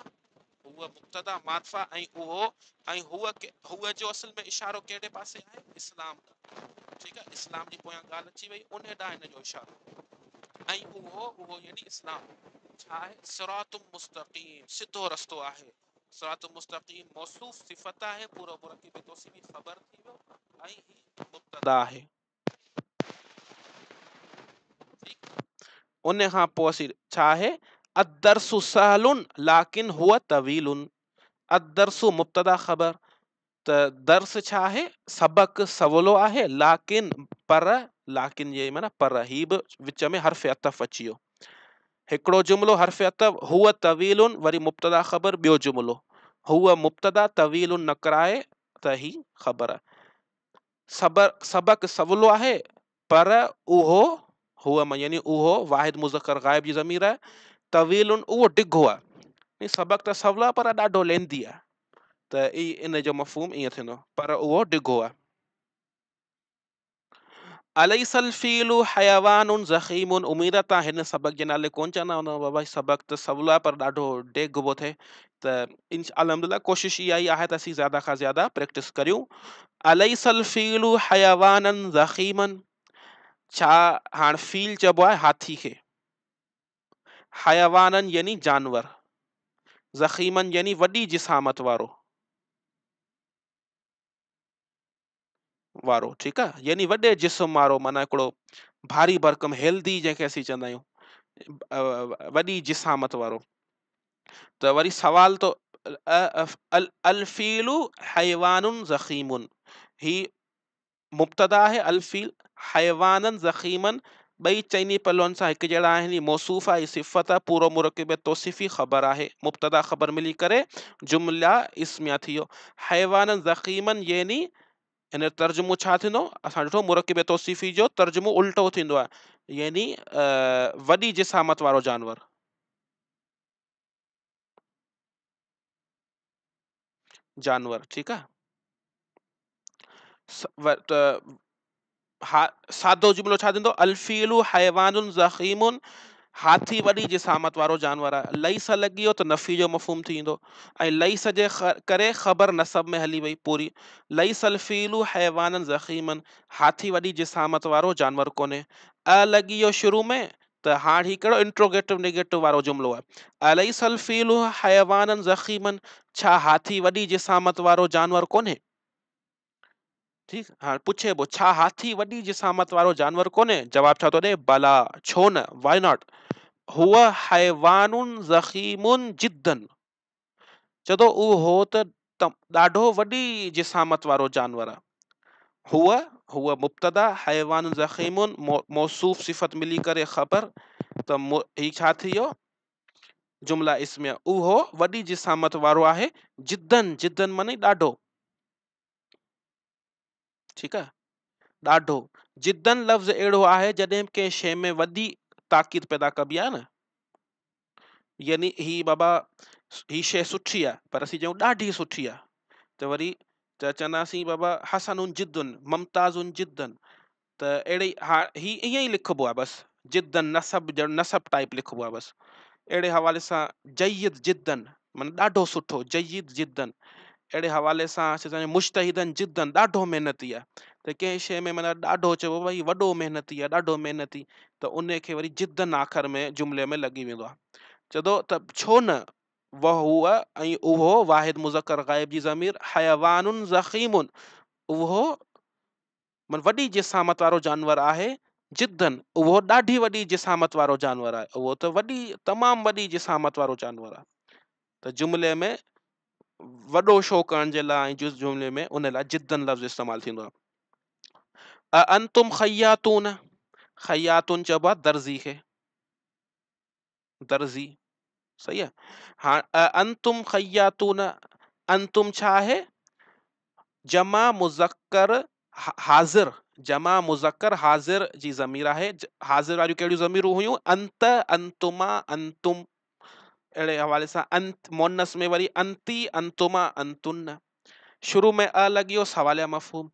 Speaker 1: هو مبتدا معرفه، ۽ اهو، ۽ هو هو جو اصل ۾ اشارو ڪهڙي پاسي آهي؟ اسلام ڏانهن. ٺيڪ آهي، اسلام جي پويان ڳالهه اچي وئي، ان ڏانهن هن جو اشارو. ۽ اهو، اهو يعني اسلام ڇا آهي؟ صراط مستقيم، سڌو رستو آهي. صراط مستقيم موصوف صفت آهي، پورو مرڪب توصيفي خبر ٿي ويو، ۽ هي مبتدا آهي. ٺيڪ، ان کان پوء اسين ڇا آهي؟ الدرس سهل لكن هو طويل. الدرس مبتدا خبر، ته درس ڇا آهي؟ سبق سولو آهي، لاڪن پر، لاڪن جي معنيٰ پر، هي به وچ ۾ حرف عطف اچي ويو. هڪڙو جملو حرف عطف، هو طويل، وري مبتدا خبر، ٻيو جملو هو مبتدا، طويل نڪرائي ته هي خبر. سبق سولو آهي پر اهو، هو يعني اهو واحد مذڪر غائب جي ضمير آهي، طويل اهو ڊگهو آهي. يعني سبق ته سولو آهي پر ڏاڍو ليندي آهي، ته ان جو مفهوم ائين ٿيندو، پر اهو ڊگهو آهي. اليس الفيل حيوان ضخيم، اميد آهي توهان هن سبق جي نالي ڪونه چوندا هوندؤ بابا سبق ته سولو آهي پر ڏاڍو ڊيگهه ٿئي، ته الحمدلله ڪوشش اها ئي آهي ته اسين زياده کان زياده پريڪٽس ڪريون. اليس الفيل حيوانا ضخيما، ڇا هاڻ فيل چئبو آهي هاٿي کي، حيوانا يعني جانور، ضخيما يعني وڏي جسامت وارو، وارو، ٺيڪ آهي، يعني وڏي جسم وارو، معنيٰ هڪڙو ڀاري ڀرڪم، هيلدي جنهن کي اسين چوندا آهيون، وڏي جسامت وارو. ته وري سوال تو الفيل حيوان ضخيم، هي مبتدا آهي، الفيل حيوانا ضخيما ٻئي چئني پهلوئن سان هڪ جهڙا آهن، هي موصوف آهي، هي صفت آهي، پورو مرڪب توصيفي خبر آهي، مبتدا خبر ملي ڪري جمله اسميه ٿي ويو. حيوانا ضخيما يعني هن جو ترجمو ڇا ٿيندو؟ اسان ڏٺو مرڪب توصيفي جو ترجمو الٽو ٿيندو آهي، يعني وڏي جسامت وارو جانور. جانور، ٺيڪ آهي. ته ها سادو جملو ڇا ٿيندو؟ الفيل حيوان ضخيم، هاٿي وڏي جسامت وارو جانور آهي. ليس لڳي ويو ته نفي جو مفهوم ٿي ويندو ۽ ليس جي ڪري خبر نسب ۾ هلي وئي پوري. ليس الفيل حيوانا ضخيما، هاٿي وڏي جسامت وارو جانور ڪونهي. ا لڳي ويو شروع ۾ ته هاڻ هي ڪهڙو انٽروگيٽو نيگيٽو وارو جملو آهي. اليس الفيل حيوانا ضخيما، ڇا هاٿي وڏي جسامت وارو جانور ڪونهي؟ ٺيڪ، هاڻ پڇي پوء ڇا هاٿي وڏي جسامت وارو جانور ڪونهي؟ جواب ڇا ٿو ڏي؟ بلا، ڇو نه، وائي not. هو حيوان ضخيم جدا، چئي ٿو اهو ته ڏاڍو وڏي جسامت وارو جانور آهي. هو، هو مبتدا، حيوان ضخيم موصوف صفت ملي ڪري خبر، ته هي ڇا ٿي ويو؟ جمله اسميه. اهو وڏي جسامت وارو آهي، جدا، جدا معني ڏاڍو، ٺيڪ آهي، ڏاڍو. جدا لفظ اهڙو آهي جڏهن به ڪنهن شيء ۾ وڏي تاڪيد پيدا ڪبي آهي نه، يعني هي بابا هي شيء سٺي آهي پر اسين چئون ڏاڍي سٺي آهي، ته وري ته چونداسين بابا حسن جدا، ممتاز جدا، ته اهڙي ها هي ائين ئي لکبو آهي بس، جدا نسب ڄڻ نسب ٽائپ لکبو آهي بس. اهڙي حوالي سان جيد جدا معنيٰ ڏاڍو سٺو، جيد جدا. اهڙي حوالي سان اسين مجتهدن جدا، ڏاڍو محنتي آهي، ته ڪنهن شيء ۾ معنيٰ ڏاڍو چئبو ڀئي وڏو محنتي آهي، ڏاڍو محنتي، ته ان کي وري جدا آخر ۾ جملي ۾ لڳي ويندو آهي. چئي ٿو ته ڇو نه، وهو ۽ اهو واحد مذڪر غائب جي ضمير، حيوان ضخيم، اهو معنيٰ وڏي جسامت وارو جانور آهي، جدا اهو ڏاڍي وڏي جسامت وارو جانور آهي، اهو ته وڏي تمام وڏي جسامت وارو جانور آهي. ته جملي ۾ وڏو شو ڪرڻ جي لاء ۽ جز جملي ۾ ان لاء جدا لفظ استعمال ٿيندو آهي. انتم خياطون، خياطون چئبو آهي درزي کي، درزي، صحيح آهي. هاڻ انتم خياطون، انتم ڇا آهي؟ جمع مذڪر حاضر، جمع مذڪر حاضر جي ضمير آهي. حاضر واريون ڪهڙيون ضميرون هيون؟ انت، انتما، انتم. اهڙي حوالي سان انت مؤنث ۾ وري انتي، انتما، انتن. شروع ۾ ا لڳي ويو، سواليه مفهوم،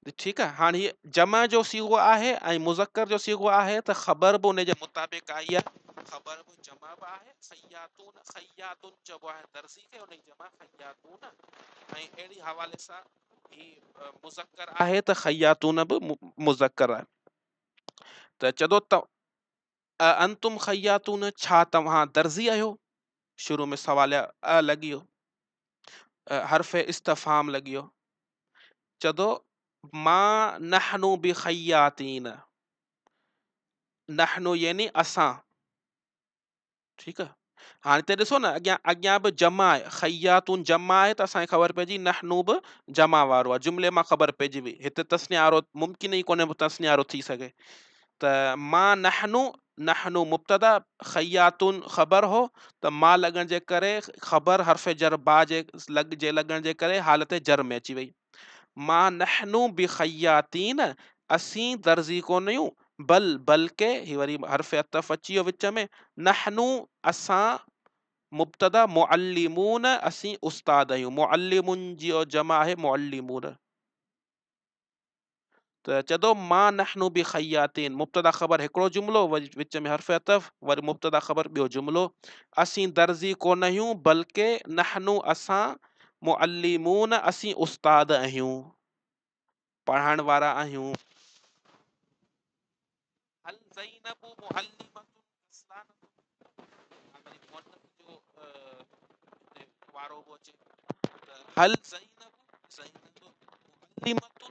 Speaker 1: ٺيڪ آهي. هاڻي هي جمع جو صيغو آهي ۽ مذڪر جو صيغو آهي ته خبر به ان جي مطابق آئي آهي، خبر به جمع به آهي. خياطون، خياطون چئبو آهي درزي کي، ان جي جمع خياطون، ۽ اهڙي حوالي سان هي مذڪر آهي ته خياطون به مذڪر آهي. ته چئي ٿو ته انتم خياطون، ڇا توهان درزي آهيو؟ شروع ۾ سواليه ا لڳي ويو، حرف استفهام لڳي ويو. چئي ٿو ما نحن بخياطين، نحن يعني اسان، ٺيڪ آهي. هاڻي هتي ڏسو نه اڳيان، اڳيان به جمع آهي، خياطون جمع آهي ته اسان کي خبر پئجي نحن به جمع وارو آهي، جملي مان خبر پئجي وئي. هتي تثنيه وارو ممڪن ئي ڪونهي تثنيه وارو ٿي سگهي. ته ما نحن، نحن مبتدا، خياطون خبر هو، ته ما لڳڻ جي ڪري خبر حرف جر با جي لڳ جي لڳڻ جي ڪري حالت جر ۾ اچي وئي. ما نحن بخياطين، اسين درزي ڪونه آهيون، بل بلڪه، هي وري حرف عطف اچي ويو وچ ۾، نحن اسان مبتدا، معلمون اسين استاد آهيون، معلمون جو جمع آهي معلمون. ته چئي ٿو ما نحن بخياطين، مبتدا خبر هڪڙو جملو، وري وچ ۾ حرف عطف، وري مبتدا خبر ٻيو جملو، اسين درزي ڪونه آهيون بلڪه نحن اسان معلمون اسين استاد آهيون، پڙهائڻ وارا آهيون. هل زينب معلمة اصلان، وري مؤنث جو وارو به اچي ته هل زينب، زينب معلمة،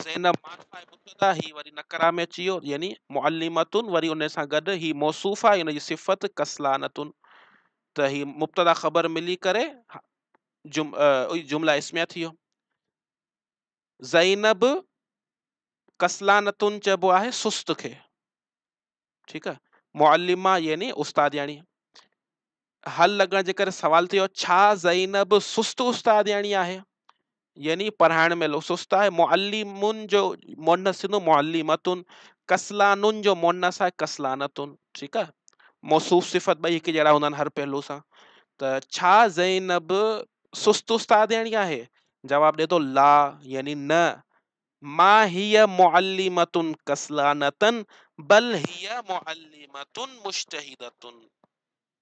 Speaker 1: زينب معرفه آهي مبتدا، هي وري نڪره ۾ اچي ويو يعني معلمة، وري ان سان گڏ هي موصوف آهي ان جي صفت ڪسلانة، ته هي مبتدا خبر ملي ڪري جمله اسميه ٿي ويو. زينب ڪسلانتن چئبو آهي سست کي، ٺيڪ آهي. معلمه يعني استادياڻي. هل لڳڻ جي ڪري سوال ٿي ويو ڇا زينب سست استادياڻي آهي؟ يعني پڙهائڻ ۾ سست آهي. معلمن جو مؤنث ٿيندو معلمتن، ڪسلانن جو مؤنث آهي ڪسلانتن، ٺيڪ آهي. موصوف صفت ٻئي هڪ جهڙا هوندا آهن هر پهلو سان. ته ڇا زينب سست استادياڻي آهي؟ جواب ڏي ٿو لا يعني نه، ما هي معلمة ڪسلانة بل هي معلمة مجتهدة.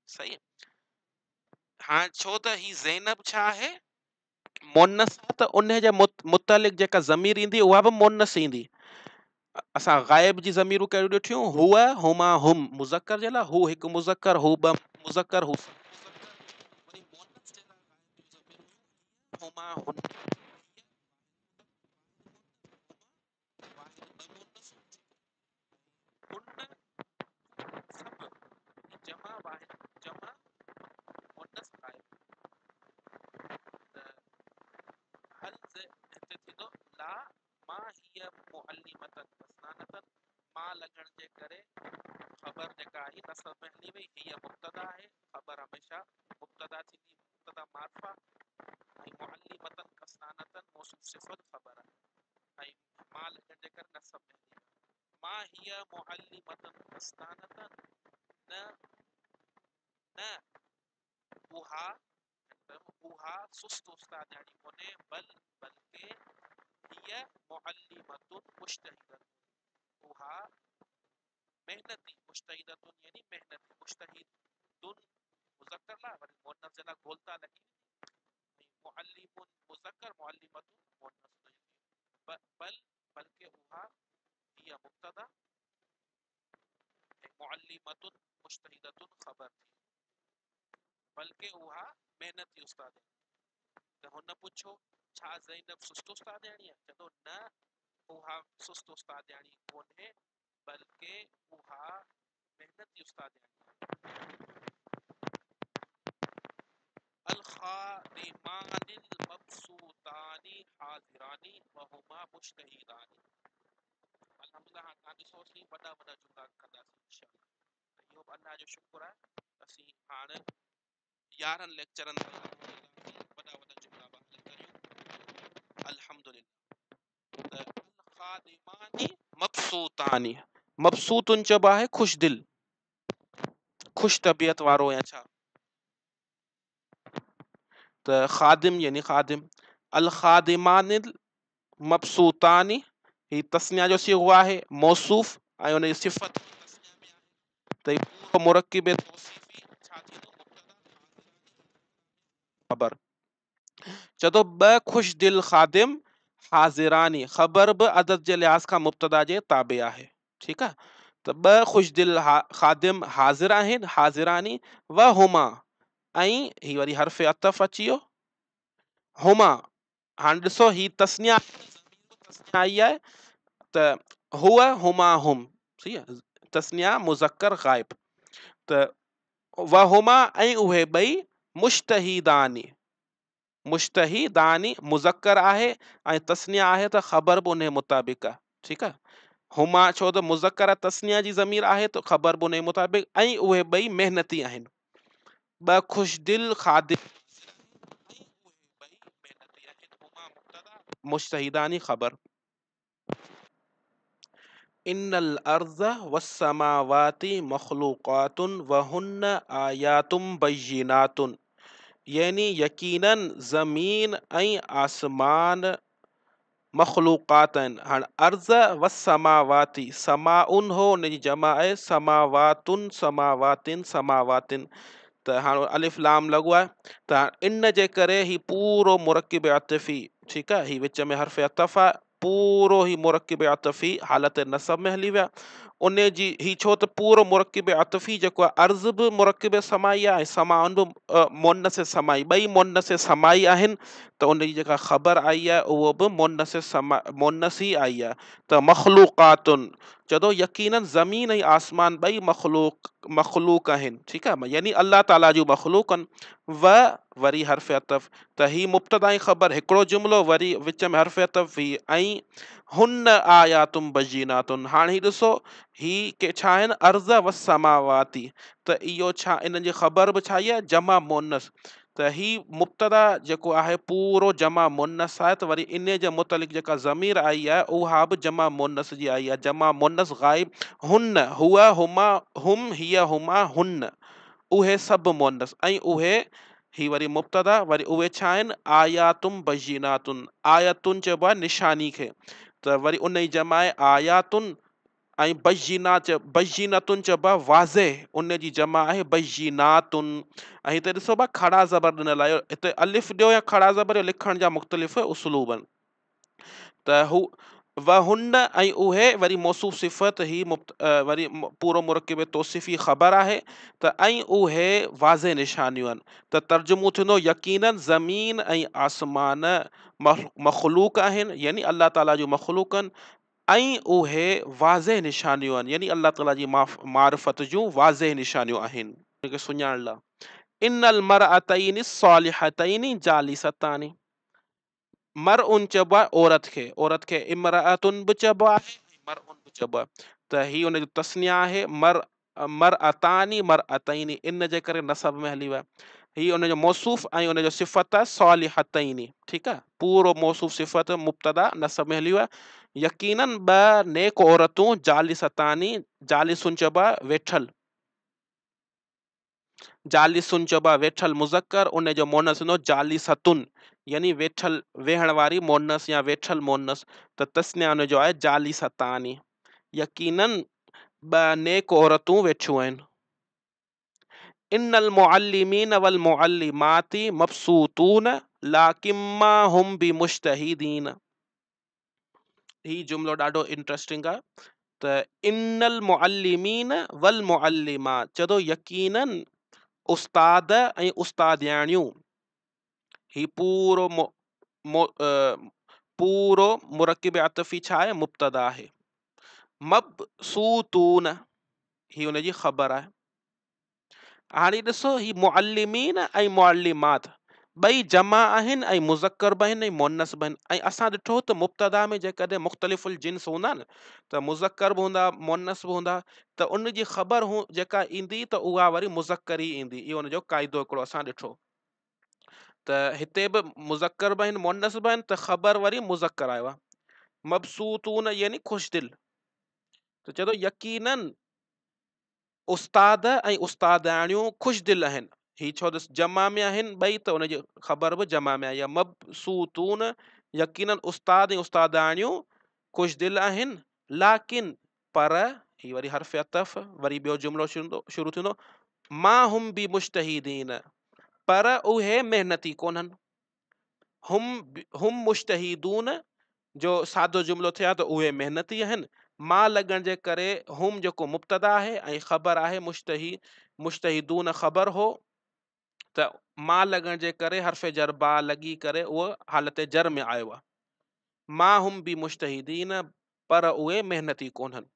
Speaker 1: صحيح. هاڻ ڇو ته هي زينب ڇا آهي؟ مؤنث آهي ته ان جي متعلق جيڪا ضمير ايندي اها به مؤنث ايندي. اسان غائب جي ضميرون ڪهڙيون ڏٺيون؟ هو، هما، هم. مذڪر جي لاء هو هڪ مذڪر، هو ٻه مذڪر، هو سڀ مذڪر. وري مؤنث جي لاء غائب جون ضميرون هيون هما، هن، هي، واحد مؤنث، هما، واحد ٻه مؤنثون، ٺيڪ آهي. ۽ هن سڀ يعني جمع واحد جمع مؤنث غائب. ته هل هتي ٿيندو لا ما هي معلمة ڪسلانة، ما لڳڻ جي ڪري خبر جيڪا آئي نصب ۾ هلي وئي، هي مبتدا آهي، خبر هميشه مبتدا ٿيندي، مبتدا معرفه، ۽ معلمة ڪسلانة موصوف صفت خبر آهي، ۽ ما لڳڻ جي ڪري نصب ۾ هلي وئي. ما هي معلمة ڪسلانة، نه نه اها اها سست استادياڻي ڪونهي، بل بلڪه هيء معلمة مجتهدة، اها محنتي، مجتهدة يعني محنتي، مجتهد مذڪر لاء وري مؤنث جي لاء گولتا لڳي ويندي، ۽ معلم مذڪر معلمة مؤنث ان جي ٿي ويندي. بل بلڪه اها هيء مبتدا ۽ معلمة مجتهدة خبر ٿي ويندي، بلڪه اها محنتي استادياڻي. ته هن پڇيو، ڇا زينب سست استادياڻي آهي؟ چوندو، نه اها سست استادياڻي ڪونهي، بلڪه اها محنتي استادياڻي آهي. الخادمان المبسوطان حاضران وهما مجتهدان. الحمدلله هاڻ توهان ڏسو اسين وڏا وڏا جملا ڪنداسين انشاء الله. ته اهو به الله جو شڪر آهي ته اسين هاڻ 11 ليڪچرن تائين الحمدلله وڏا وڏا جملا به حل ڪريون الحمدلله. ته الخادمان مبسوطان، مبسوطن چئبو آهي خوش دل، خوش طبيعت وارو يا ڇا، ته خادم يعني خادم. الخادمان المبسوطان هي تثنيه جو صيغو آهي موصوف ۽ ان جي صفت به تثنيه ۾ آهي، ته هي پورو مرڪب توصيفي ڇا ٿيندو؟ مبتدا خبر. چئي ٿو ٻه خوش دل خادم حاضراني، خبر به عدد جي لحاظ کان مبتدا جي تابع آهي، ٺيڪ آهي. ته ٻه خوش دل خادم حاضر آهن، حاضراني، وهما، ۽ هي وري حرف عطف اچي ويو هما. هاڻي ڏسو هي تثنيه آهي، ضمير به تثنيه آئي آهي، ته هو هما هم، صحيح آهي، تثنيه مذڪر غائب. ته وهما ۽ اهي ٻئي مجتهدان، مجتهدان مذڪر آهي ۽ تثنيه آهي ته خبر به انهي مطابق آهي، ٺيڪ آهي. هما ڇو ته مذڪر تثنيه جي ضمير آهي ته خبر به انهي مطابق، ۽ اهي ٻئي محنتي آهن. ٻه خوشدل خادم حاضر آهن ۽ اهي ٻئي محنتي آهن. هما مبتدا مجتهدان خبر. ان الارض والسماوات مخلوقات وهن آيات بينات، يعني يقيناً زمين ۽ آسمان مخلوقات آهن. هاڻ ارض والسماوات، سماء هو ان جي جمع آهي سماواتن، سماواتن، سماواتن، ته هاڻ الف لام لڳو آهي ته هاڻ ان جي ڪري هي پورو مرڪب عطفي، ٺيڪ آهي، هي وچ ۾ حرف عطف آهي، پورو هي مرڪب عطفي حالت نصب ۾ هلي ويا. ان جي هي ڇو ته پورو مرڪب عطفي جيڪو آهي ارض به مرڪب سماعي آهي ۽ سماعن به مؤنث سماعي، ٻئي مؤنث سماعي آهن، ته ان جي جيڪا خبر آئي آهي اهو به مؤنث سما مؤنث ئي آئي آهي. ته مخلوقاتن چئي ٿو يقيناً زمين ۽ آسمان ٻئي مخلوق مخلوق آهن، ٺيڪ آهي، يعني الله تعاليٰ جون مخلوق آهن. و وري حرف عطف، ته هي مبتدا ۽ خبر هڪڙو جملو، وري وچ ۾ حرف عطف هي ۽ هن آيات بينات. هاڻ هي ڏسو هي ڪي ڇا آهن؟ ارض والسماوات، ته اهو ڇا انهن جي خبر به ڇا آئي آهي؟ جمع مؤنث. ته هي مبتدا جيڪو آهي پورو جمع مؤنث آهي، ته وري انهي جي متعلق جيڪا ضمير آئي آهي اها به جمع مؤنث جي آئي آهي، جمع مؤنث غائب، هن، هو، هما، هم، هي، هما، هن، اهي سڀ مؤنث، ۽ اهي هي وري مبتدا، وري اهي ڇا آهن؟ آيات بينات، آيتن چئبو آهي نشاني کي، ته وري ان جي جمع آهي آياتن ۽ بينات بينتن چئبو آهي واضح ان جي جمع آهي بيناتن ۽ هتي ڏسو ڀا کڙا زبر ڏنل آهي هتي الف ڏيو يا کڙا زبر ڏيو لکڻ جا مختلف اسلوب آهن ته هو وهن ۽ اهي وري موصوف صفت هي وري پورو مرڪب توصيفي خبر آهي ته ۽ اهي واضح نشانيون آهن ته ترجمو ٿيندو يقيناً زمين ۽ آسمان مخلوق آهن يعني الله تعاليٰ جون مخلوق آهن ۽ اهي واضح نشانيون آهن يعني الله تعاليٰ جي معرفت جون واضح نشانيون آهن. ان کي سڃاڻڻ لاء ان المرأتين الصالحتين جالستان مرء چئبو آهي عورت کي، عورت کي امرأة به چئبو آهي ۽ مرء به چئبو آهي ته هي ان جو تثنيه آهي مر مرأتان مرأتين ان جي ڪري نسب ۾ هلي ويا هي ان جو موصوف ۽ ان جو صفت آهي صالحتين ٺيڪ آهي پورو موصوف صفت مبتدا نسب ۾ هلي ويا يقيناً ٻه نيڪ عورتون جالستان جالسن چئبو آهي ويٺل جالسن چئبو آهي ويٺل مذڪر، ان جو مؤنث ٿيندو جالستن يعني ويٺل، ويهڻ واري مؤنث يا ويٺل مؤنث ته تثنيه ان جو آهي جالستان. يقيناً ٻه نيڪ عورتون ويٺيون آهن. ان المعلمين والمعلمات مبسوطون لڪن ما هم بمجتهدين. هي جملو ڏاڍو انٽرسٽنگ آهي ته ان المعلمين والمعلمات چئي ٿو يقيناً استاد ۽ استادياڻيون هي پورو پورو مرڪب عطفي ڇا آهي مبتدا آهي مبسوطون هي ان جي خبر آهي هاڻي ڏسو هي معلمين ۽ معلمات ٻئي جمع آهن ۽ مذڪر به آهن ۽ مؤنث به آهن ۽ اسان ڏٺو ته مبتدا ۾ جيڪڏهن مختلف الجنس هوندا نه ته مذڪر به هوندا مؤنث به هوندا ته ان جي خبر هو جيڪا ايندي ته اها وري مذڪر ئي ايندي اهو ان جو قاعدو هڪڙو اسان ڏٺو ته هتي به مذڪر به آهن مؤنث به آهن ته خبر وري مذڪر آيو آهي مبسوطون يعني خوش دل ته چئي ٿو يقيناً استاد ۽ استادياڻيون خوش دل آهن. هي ڇو ته جمع ۾ آهن ٻئي ته ان جي خبر به جمع ۾ آئي آهي. مبسوطون يقيناً استاد ۽ استادياڻيون خوش دل آهن. لڪن پر هي وري حرف عطف وري ٻيو جملو شروع ٿيندو ما هم بمجتهدين پر اهي محنتي ڪونهن. هم هم مجتهدون جو سادو جملو ٿئي ها ته اهي محنتي آهن. ما لڳڻ جي ڪري هم جيڪو مبتدا آهي ۽ خبر آهي مجتهي مجتهدون خبر هو ته ما لڳڻ جي ڪري حرف جر با لڳي ڪري اهو حالت جر ۾ آيو آهي. ما هم بمجتهدين پر اهي محنتي ڪونهن.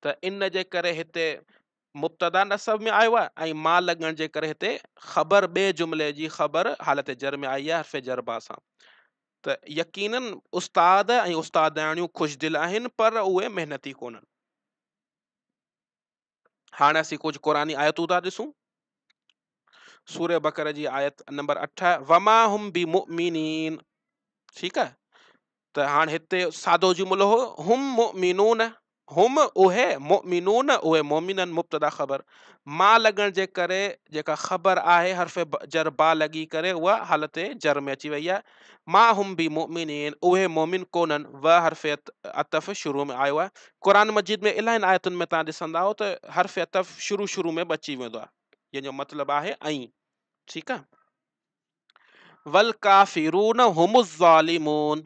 Speaker 1: ته ان جي ڪري هتي مبتدا نصب ۾ آيو آهي ۽ ما لڳڻ جي ڪري هتي خبر ٻئي جملي جي خبر حالت جر ۾ آئي آهي حرف جر با سان ته يقيناً استاد ۽ استادياڻيون خوش دل آهن پر اهي محنتي ڪونهن. هاڻي اسين ڪجهه قرآني آيتون ٿا ڏسون. سورة بقره جي آيت نمبر 8 وما هم بمؤمنين ٺيڪ آهي ته هاڻ هتي سادو جملو هو هم مؤمنون هم اهي مؤمنون اهي مؤمنن مبتدا خبر ما لڳڻ جي ڪري جيڪا خبر آهي حرف جر با لڳي ڪري اها حالت جر ۾ اچي وئي آهي ما هم بمؤمنين اهي مؤمن ڪونهن و حرف عطف شروع ۾ آيو آهي قرآن مجيد ۾ الاهين آيتن ۾ تان ڏسندا آهيو ته حرف عطف شروع شروع ۾ به اچي ويندو آهي جنهن جو مطلب آهي ۽ ٺيڪ آهي والڪافرون هم الظالمون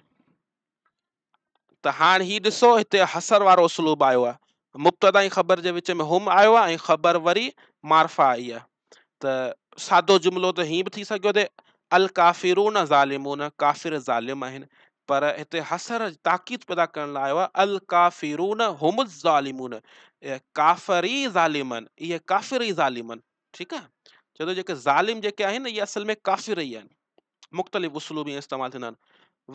Speaker 1: ته هاڻ هي ڏسو هتي حصر وارو اسلوب آيو آهي مبتدا ۽ خبر جي وچ ۾ هم آيو آهي ۽ خبر وري معرفه آئي آهي ته سادو جملو ته هيئن به ٿي سگهيو ٿي الڪافرون ظالمون ڪافر ظالم آهن پر هتي حصر تاڪيد پيدا ڪرڻ لاء آيو آهي الڪافرون هم الظالمون ڪافر ئي ظالم آهن اهي ڪافر ئي ظالم آهن ٺيڪ آهي چئي ٿو جيڪي ظالم جيڪي آهن اهي اصل ۾ ڪافر ئي آهن مختلف اسلوب ائين استعمال ٿيندا آهن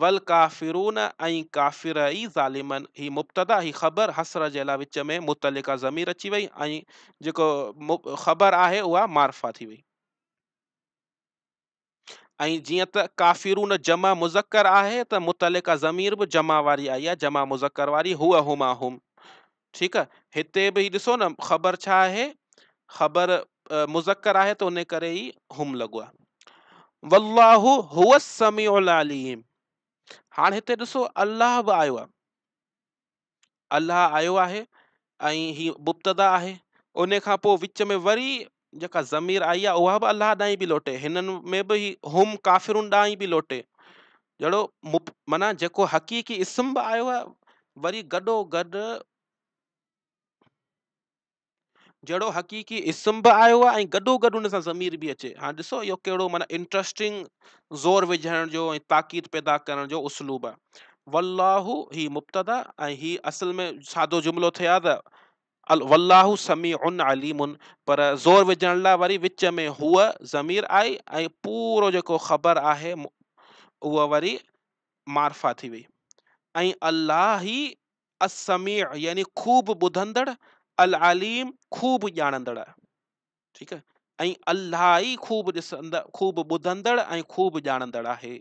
Speaker 1: والڪافرون ۽ ڪافر ئي ظالم آهن هي مبتدا هي خبر حصر جي لاء وچ ۾ متعلقه ضمير اچي وئي ۽ جيڪو خبر آهي اها معرفه ٿي وئي ۽ جيئن ته ڪافرون جمع مذڪر آهي ته متعلقه ضمير به جمع واري آئي آهي جمع مذڪر واري هو هما هم ٺيڪ آهي هتي به هي ڏسو نه خبر ڇا آهي خبر مذڪر آهي ته ان ڪري ئي هم لڳو آهي والله هو السميع العليم. هاڻ هتي ڏسو الله به آيو آهي، الله آيو آهي ۽ هي مبتدا آهي. ان کان پوء وچ ۾ وري جيڪا ضمير آئي آهي اها به الله ڏانهن ئي پئي لوٽي. هنن ۾ به هي هم ڪافرن ڏانهن ئي پئي لوٽي. جهڙو معنيٰ جيڪو حقيقي اسم به آيو آهي وري گڏو گڏ جهڙو حقيقي اسم به آيو آهي ۽ گڏو گڏ ان سان ضمير به اچي. هاڻ ڏسو اهو ڪهڙو معنيٰ انٽرسٽنگ زور وجهڻ جو ۽ تاڪيد پيدا ڪرڻ جو اسلوب آهي. والله هي مبتدا ۽ هي اصل ۾ سادو جملو ٿئي ها ته والله سميع عليم، پر زور وجهڻ لاء وري وچ ۾ هو ضمير آئي ۽ پورو جيڪو خبر آهي اهو وري معرفه ٿي وئي. ۽ الله ئي السميع يعني خوب ٻڌندڙ، العليم خوب ڄاڻندڙ آهي. ٺيڪ آهي، ۽ الله ئي خوب ڏسندڙ، خوب ٻڌندڙ ۽ خوب ڄاڻندڙ آهي.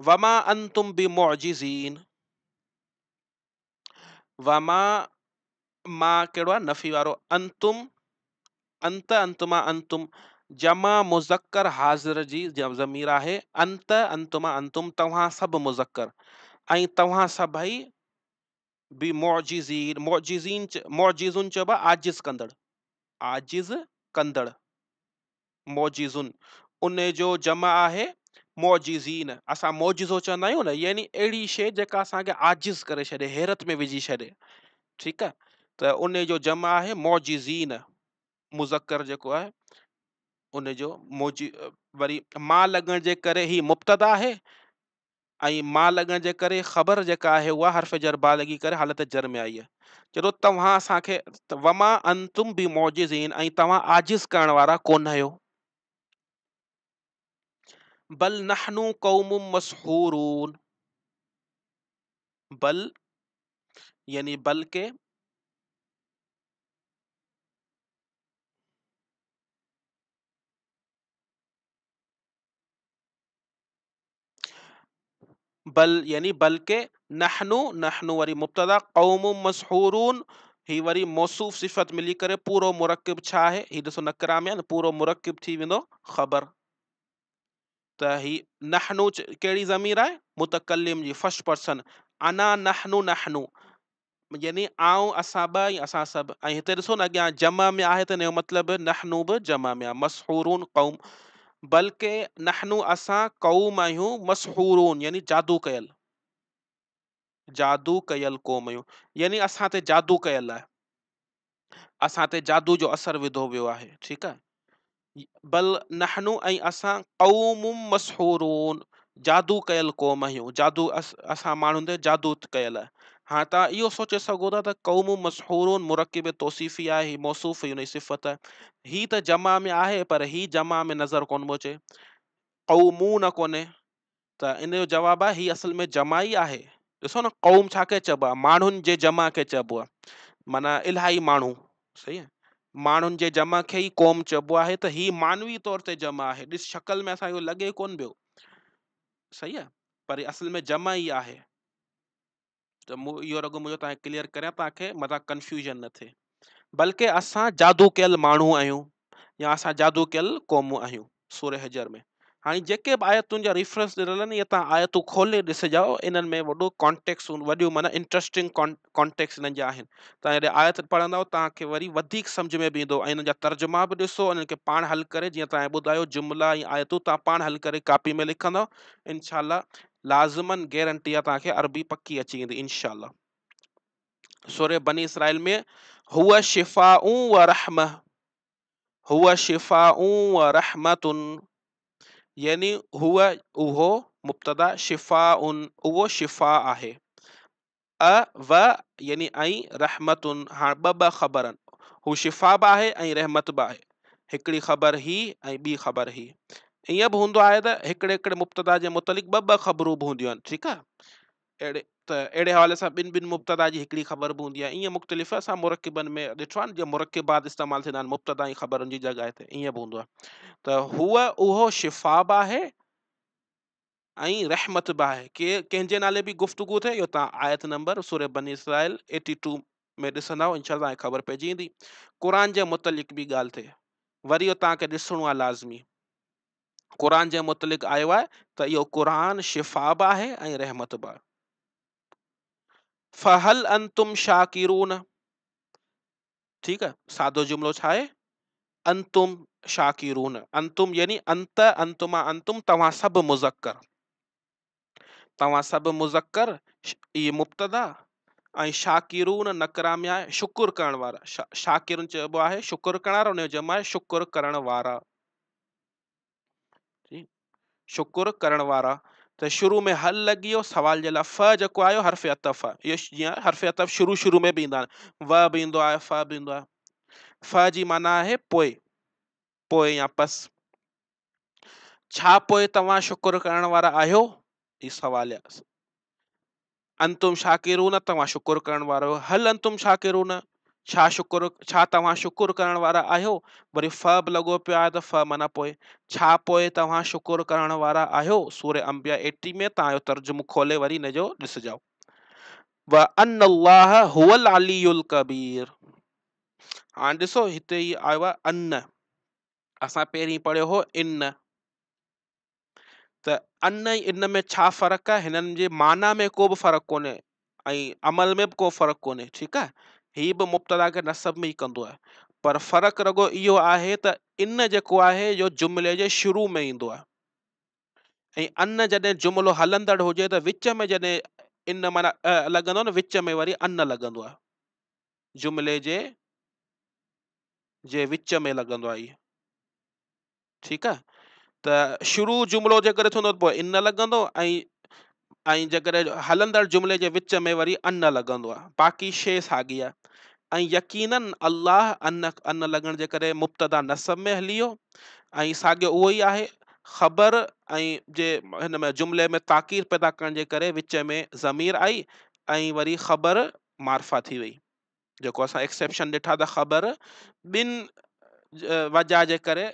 Speaker 1: وما انتم بمعجزين، وما ما ڪهڙو آهي نفي وارو، انتم انت انتما انتم جمع مذڪر حاضر جي ضمير آهي، انت انتما انتم توهان سڀ مذڪر ۽ توهان سڀئي بمعجزين، معجزين معجزن چئبو آهي عاجز ڪندڙ، عاجز ڪندڙ، معجزن ان جو جمع آهي معجزين. اسان معجزو چوندا آهيون نه، يعني اهڙي شيء جيڪا اسان کي عاجز ڪري ڇڏي، حيرت ۾ وجهي ڇڏي. ٺيڪ آهي، ته ان جو جمع آهي معجزين، مذڪر جيڪو آهي ان جو معجز. وري ما لڳڻ جي ڪري هي مبتدا آهي ۽ ما لڳڻ جي ڪري خبر جيڪا آهي اها حرف جر با لڳي ڪري حالت جر ۾ آئي آهي. چئي ٿو توهان اسان کي وما انتم بمعجزين ۽ توهان عاجز ڪرڻ وارا ڪونه آهيو. بل نحن قوم مسحورون، بل يعني بلڪه، بل يعني بلڪه، نحن نحن وري مبتدا، قوم مسحورون هي وري موصوف صفت ملي ڪري پورو مرڪب ڇا آهي؟ هي ڏسو نڪرا ۾ آهي نه، پورو مرڪب ٿي ويندو خبر. ته هي نحن ڪهڙي ضمير آهي؟ متڪلم جي فرسٽ پرسن، انا نحن نحن يعني آئون، اسان ٻه ۽ اسان سڀ. ۽ هتي ڏسو نه اڳيان جمع ۾ آهي ته ان جو مطلب نحن به جمع ۾ آهي، مسحورون قوم، بلڪه نحن اسان قوم آهيون مسحورون يعني جادو ڪيل، جادو ڪيل قوم آهيون، يعني اسان تي جادو ڪيل آهي، اسان تي جادو جو اثر وڌو ويو آهي. ٺيڪ آهي، بل نحن ۽ اسان قوم مسحورون جادو ڪيل قوم آهيون، جادو اسان ماڻهن تي جادو ڪيل آهي. هاڻ توهان اهو سوچي سگهو ٿا ته قوم مسحورون مرڪب توصيفي آهي، هي موصوف هي ان جي صفت آهي، هي ته جمع ۾ آهي پر هي جمع ۾ نظر ڪونه پيو اچي، قومون ڪونهي، ته ان جو جواب آهي هي اصل ۾ جمع ئي آهي. ڏسو نه قوم ڇا کي چئبو آهي؟ ماڻهن جي جمع کي چئبو آهي، معنيٰ الاهي ماڻهو، صحيح آهي، ماڻهن جي جمع کي ئي قوم چئبو آهي. ته هي معنوي طور تي جمع آهي، ڏس شڪل ۾ اسان کي لڳي ڪونه پيو، صحيح آهي، پر اصل ۾ جمع ئي آهي. ته مون اهو رڳو منهنجو توهان کي ڪليئر ڪريان توهان کي متان ڪنفيوزن نه ٿئي. بلڪه اسان جادو ڪيل ماڻهو آهيون يا اسان جادو ڪيل قومون آهيون. سوره حجر ۾ هاڻي جيڪي به آيتن جا ريفرنس ڏنل آهن اهي توهان آيتون کولي ڏسجو، انهن ۾ وڏو ڪانٽيڪس وڏيون معنيٰ انٽرسٽنگ ڪانٽيڪس انهن جا آهن. توهان جڏهن آيت پڙهندؤ توهان کي وري وڌيڪ سمجهه ۾ به ايندو ۽ انهن جا ترجما به ڏسو، انهن کي پاڻ حل ڪري جيئن توهان ٻڌايو جملا ۽ آيتون توهان پاڻ حل ڪري ڪاپي ۾ لکندؤ انشاء الله لازماً گيرنٽي آ توهان کي عربي پڪي اچي ويندي انشاء الله. سوره بني اسرائيل ۾ هو شفاء و رحمه، هو شفاء و رحمت يعني هو اهو مبتدا، شفاء اهو شفاء آهي، ا و يعني ۽ رحمت، هاڻ ٻه ٻه خبر آهن، هو شفا به آهي ۽ رحمت به آهي، هڪڙي خبر هي ۽ ٻي خبر هي. ائين به هوندو آهي ته هڪڙي هڪڙي مبتدا جي متعلق ٻه ٻه خبرون به هونديون آهن، ٺيڪ آهي، اهڙي ته اهڙي حوالي سان ٻن ٻن مبتدا جي هڪڙي خبر به هوندي آهي. ائين مختلف اسان مرڪبن ۾ ڏٺو آهي نه، جيئن مرڪبات استعمال ٿيندا آهن مبتدا ۽ خبرن جي جڳهه تي، ائين به هوندو آهي ته هو اهو شفا به آهي ۽ رحمت به آهي. ڪي ڪنهن جي نالي به گفتگو ٿئي، اهو توهان آيت نمبر سورة بني اسرائيل 82 ۾ ڏسندؤ، انشاء الله توهان کي خبر پئجي ويندي. قرآن جي متعلق به ڳالهه ٿئي وري اهو توهان کي ڏسڻو آهي لازمي. قرآن جي متعلق آيو آهي ته اهو قرآن شفا به آهي ۽ رحمت به آهي. فهل انتم شاڪرون، ٺيڪ آهي، سادو جملو ڇا آهي؟ انتم شاڪرون، انتم يعني انت، انتما، انتم، توهان سڀ مذڪر، توهان سڀ مذڪر، اهي مبتدا ۽ شاڪرون نڪرا ۾ آهي شڪر ڪرڻ وارا، شاڪرون چئبو آهي شڪر ڪرڻ وارا، ان جو جمع آهي شڪر ڪرڻ وارا، شڪر ڪرڻ وارا. ته شروع ۾ هل لڳي ويو سوال جي لاء، ف جيڪو آيو حرف عطف آهي، اهو جيئن حرف عطف شروع شروع ۾ به ايندا آهن، و به ايندو آهي، ف به ايندو آهي. ف جي معنيٰ آهي پوء، پوء يا پس. ڇا پوء توهان شڪر ڪرڻ وارا آهيو؟ هي سوال آهي. انتم شاڪرون، توهان شڪر ڪرڻ وارا آهيو. هل انتم شاڪرون، ڇا شڪر، ڇا توهان شڪر ڪرڻ وارا آهيو؟ وري ف به لڳو پيو آهي ته ف معنيٰ پوء، ڇا پوء توهان شڪر ڪرڻ وارا آهيو؟ سورة انبياء 80 ۾ توهان اهو ترجمو کولي وري ان جو ڏسجو. وان الله هو العلي الڪبير. هاڻ ڏسو هتي هي آيو آهي ان، اسان پهرين پڙهيو هو ان، ته ان ۽ ان ۾ ڇا فرق آهي؟ هنن جي معنيٰ ۾ ڪو به فرق ڪونهي ۽ عمل ۾ به ڪو فرق ڪونهي، ٺيڪ آهي. هي به مبتدا کي نصب ۾ ئي ڪندو آهي، پر فرق رڳو اهو آهي ته ان جيڪو آهي اهو جملي جي شروع ۾ ايندو آهي ۽ ان جڏهن جملو هلندڙ هجي ته وچ ۾ جڏهن ان معنيٰ لڳندو آهي نه، وچ ۾ وري ان لڳندو آهي، جملي جي وچ ۾ لڳندو آهي، ٺيڪ آهي. ته شروع جملو جيڪڏهن ٿيندو ته پوء ان لڳندو ۽ جيڪڏهن هلندڙ جملي جي وچ ۾ وري ان لڳندو آهي، باقي شيء ساڳي آهي. ۽ يقيناً الله ان، ان لڳڻ جي ڪري مبتدا نصب ۾ هلي ويو ۽ ساڳيو اهو ئي آهي خبر ۽ جي هن ۾ جملي ۾ تاڪيد پيدا ڪرڻ جي ڪري وچ ۾ ضمير آئي ۽ وري خبر معرفه ٿي وئي. جيڪو اسان ايڪسيپشن ڏٺا ته خبر ٻن وجه جي ڪري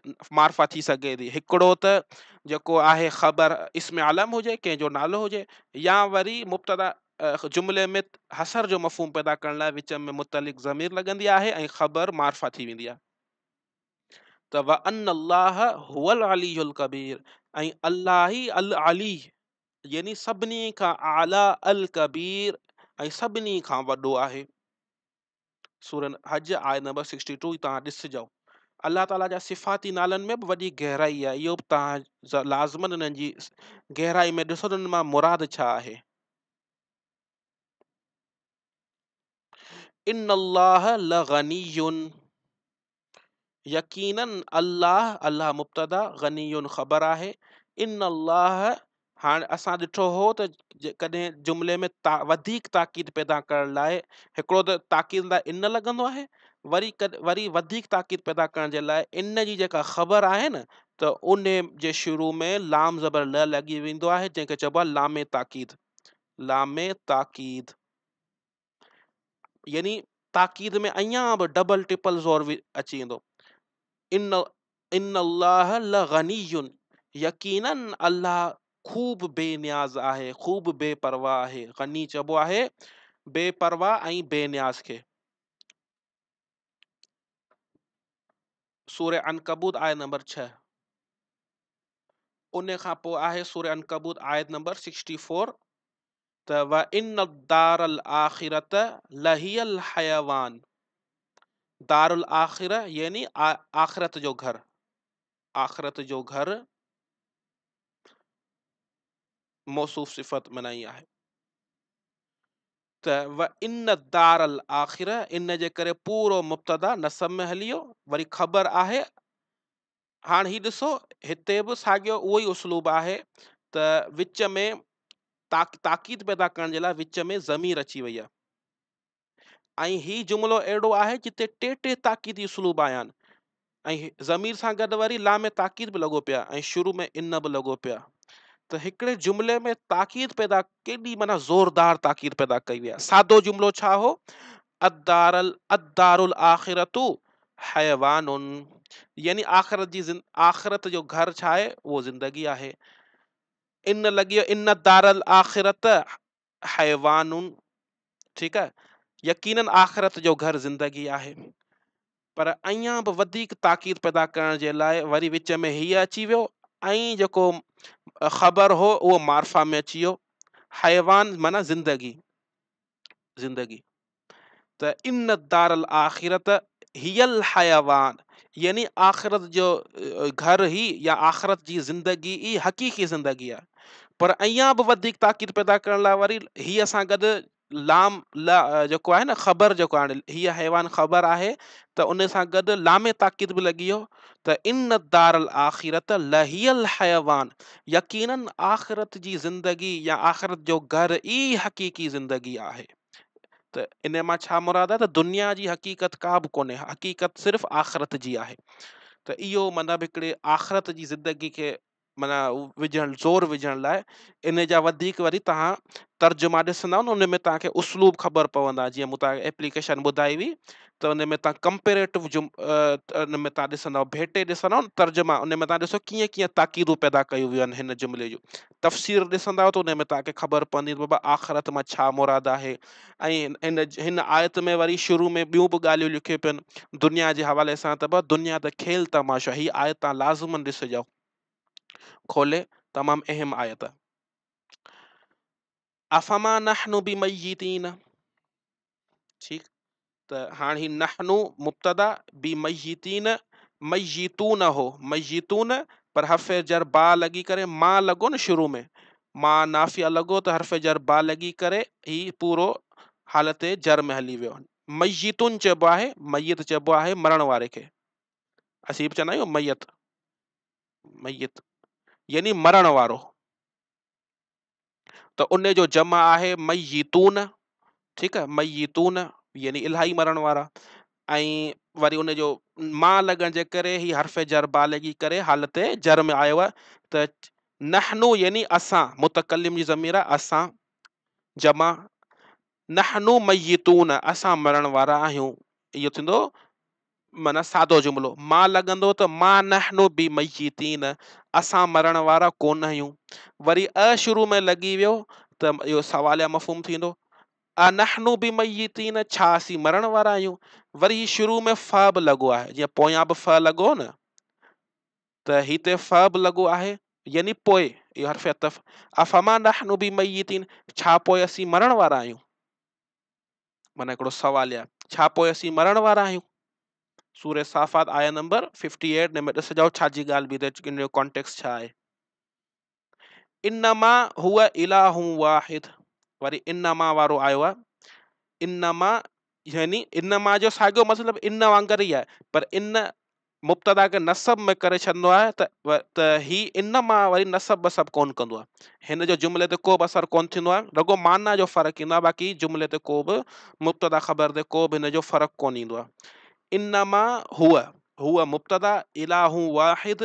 Speaker 1: معرفه ٿي سگهي ٿي، هڪڙو ته جيڪو آهي خبر اسم علم هجي، ڪنهن جو نالو هجي، يا وري مبتدا جملي ۾ حصر جو مفهوم پيدا ڪرڻ لاء وچ ۾ متعلق ضمير لڳندي آهي ۽ خبر معرفه ٿي ويندي آهي. ته وان الله هو العلي الڪبير، ۽ الله ئي العلي يعني سڀني کان اعليٰ، الڪبير ۽ سڀني کان وڏو آهي. سورة حج آيت نمبر 62 توهان ڏسجو. الله تعاليٰ جا صفاتي نالن ۾ به وڏي گهرائي آهي، اهو به توهان لازماً انهن جي گهرائي ۾ ڏسو ته انهن مان مراد ڇا آهي. ان الله لغني، يقيناً الله، الله مبتدا، غني خبر آهي. ان الله، هاڻ اسان ڏٺو هو ته ڪڏهن جملي ۾ وڌيڪ تاڪيد پيدا ڪرڻ لاء هڪڙو ته تاڪيد لاء ان لڳندو آهي، وري وري وڌيڪ تاڪيد پيدا ڪرڻ جي لاء ان جي جيڪا خبر آهي نه ته ان جي شروع ۾ لام زبر ل لڳي ويندو آهي، جنهن کي چئبو آهي لام تاڪيد، لام تاڪيد يعني تاڪيد ۾ اڃا به ڊبل ٽرپل زور اچي ويندو. ان الله لغني، يقيناً الله خوب بي نياز آهي، خوب بي پرواهه آهي. غني چئبو آهي بي پرواهه ۽ بي نياز کي. سورة عنڪبوت آيت نمبر 6. ان کان پوء آهي سورة عنڪبوت آيت نمبر 64 ته وان الدار الاخرة لهي الحيوان، دار الاخرة يعني آخرت جو گهر، آخرت جو گهر موصوف صفت معنيٰ آهي. ته وان الدار الاخرة ان جي ڪري پورو مبتدا نصب ۾ هلي ويو، وري خبر آهي. هاڻ هي ڏسو هتي به ساڳيو اهو ئي اسلوب آهي ته وچ ۾ تاڪيد پيدا ڪرڻ جي لاء وچ ۾ ضمير اچي وئي آهي ۽ هي جملو اهڙو آهي جتي ٽي ٽي تاڪيدي اسلوب آيا آهن ۽ ضمير سان گڏ وري لام تاڪيد به لڳو پيا ۽ شروع ۾ ان به لڳو پيا ته هڪڙي جملي ۾ تاڪيد پيدا ڪيڏي معنيٰ زوردار تاڪيد پيدا ڪئي وئي آهي. سادو جملو ڇا هو؟ الدار الاخرة حيوان، يعني آخرت جي آخرت جو گهر ڇا آهي؟ اهو زندگي آهي. ان لڳي ويو ان الدار الاخرة حيوان، ٺيڪ آهي، يقيناً آخرت جو گهر زندگي آهي. پر اڃا به وڌيڪ تاڪيد پيدا ڪرڻ جي لاء وري وچ ۾ هيء اچي ويو ۽ جيڪو خبر هو اهو معرفه ۾ اچي ويو. حيوان معنيٰ زندگي، زندگي. ته ان الدار الاخرة هي الحيوان يعني آخرت جو گهر هي يا آخرت جي زندگي ئي حقيقي زندگي آهي. پر اڃا به وڌيڪ تاڪيد پيدا ڪرڻ لاء وري هي سان گڏ لام لا جيڪو آهي نه خبر جيڪو آهي هي حيوان خبر آهي ته ان سان گڏ لام تاڪيد به لڳي ويو ته ان الدار الاخرة لهي الحيوان يقيناً آخرت جي زندگي يا آخرت جو گهر ئي حقيقي زندگي آهي. ته ان مان ڇا مراد آهي ته دنيا جي حقيقت ڪا به ڪونهي، حقيقت صرف آخرت جي آهي. ته اهو معنيٰ به هڪڙي آخرت جي زندگي کي معنيٰ وجهڻ زور وجهڻ لاء ان جا وڌيڪ وري توهان ترجما ڏسندا نه ان ۾ توهان کي اسلوب خبر پوندا جيئن مون توهان کي ايپليڪيشن ٻڌائي هئي ته ان ۾ توهان ڪمپيريٽو جم ان ۾ توهان ڏسندؤ ڀيٽي ڏسندؤ نه ترجما ان ۾ توهان ڏسو ڪيئن ڪيئن تاڪيدون پيدا ڪيون ويون آهن هن جملي جون تفسير ڏسندؤ ته ان ۾ توهان کي خبر پوندي ته بابا آخرت مان ڇا مراد آهي ۽ هن هن آيت ۾ وري شروع ۾ ٻيون به ڳالهيون لکيون پين دنيا جي حوالي سان ته بابا دنيا ته کيل تماشو آهي هي آيت توهان لازمن ڏسجو کولي تمام اهم آيت آهي. افما نحن بميتين ٺيڪ ته هاڻ هي نحن مبتدا بميتين ميتون هو ميتون پر حرف جر با لڳي ڪري ما لڳو نه شروع ۾ ما نافيه لڳو ته حرف جر با لڳي ڪري هي پورو حالت جر ۾ هلي ويو. ميتون چئبو آهي ميت چئبو آهي مرڻ واري کي اسين به چوندا آهيون ميت ميت يعني مرڻ وارو ته ان جو جمع آهي ميتون ٺيڪ آهي ميتون يعني الاهي مرڻ وارا ۽ وري ان جو ما لڳڻ جي ڪري هي حرف جر با لڳي ڪري حالت جر ۾ آيو آهي ته نحنو يعني اسان متڪلم جي ضمير آهي اسان جمع نحنو ميتون اسان مرڻ وارا آهيون اهو ٿيندو معنيٰ سادو جملو، ما لڳندو ته ما نحن بميتين، اسان مرڻ وارا ڪونه آهيون. وري ا شروع ۾ لڳي ويو ته اهو سواليه مفهوم ٿيندو. انحن بميتين، ڇا اسين مرڻ وارا آهيون؟ وري هي شروع ۾ ف به لڳو آهي، جيئن پويان به ف لڳو هو نه، ته هتي ف به لڳو آهي، يعني پوء، اهو حرف عطف، افما نحن بميتين، ڇا پوء اسين مرڻ وارا آهيون؟ معنيٰ هڪڙو سوال آهي، ڇا پوء اسين مرڻ وارا آهيون؟ سورة صافات آية نمبر 58 ۾ ڏسجو ڇا جي ڳالهه به ته ان جو ڪانٽيڪسٽ ڇا آهي. انما هو اله واحد، وري انما وارو آيو آهي. انما يعني انما جو ساڳيو مطلب ان وانگر ئي آهي، پر ان مبتدا کي نصب ۾ ڪري ڇڏندو آهي ته ته هي ان مان وري نصب وصب ڪونه ڪندو آهي. هن جو جملي تي ڪو به اثر ڪونه ٿيندو آهي، رڳو معنيٰ جو فرق ايندو آهي، باقي جملي تي ڪو به مبتدا خبر تي ڪو به هن جو فرق ڪونه ايندو آهي. انما هو، هو مبتدا، اله واحد،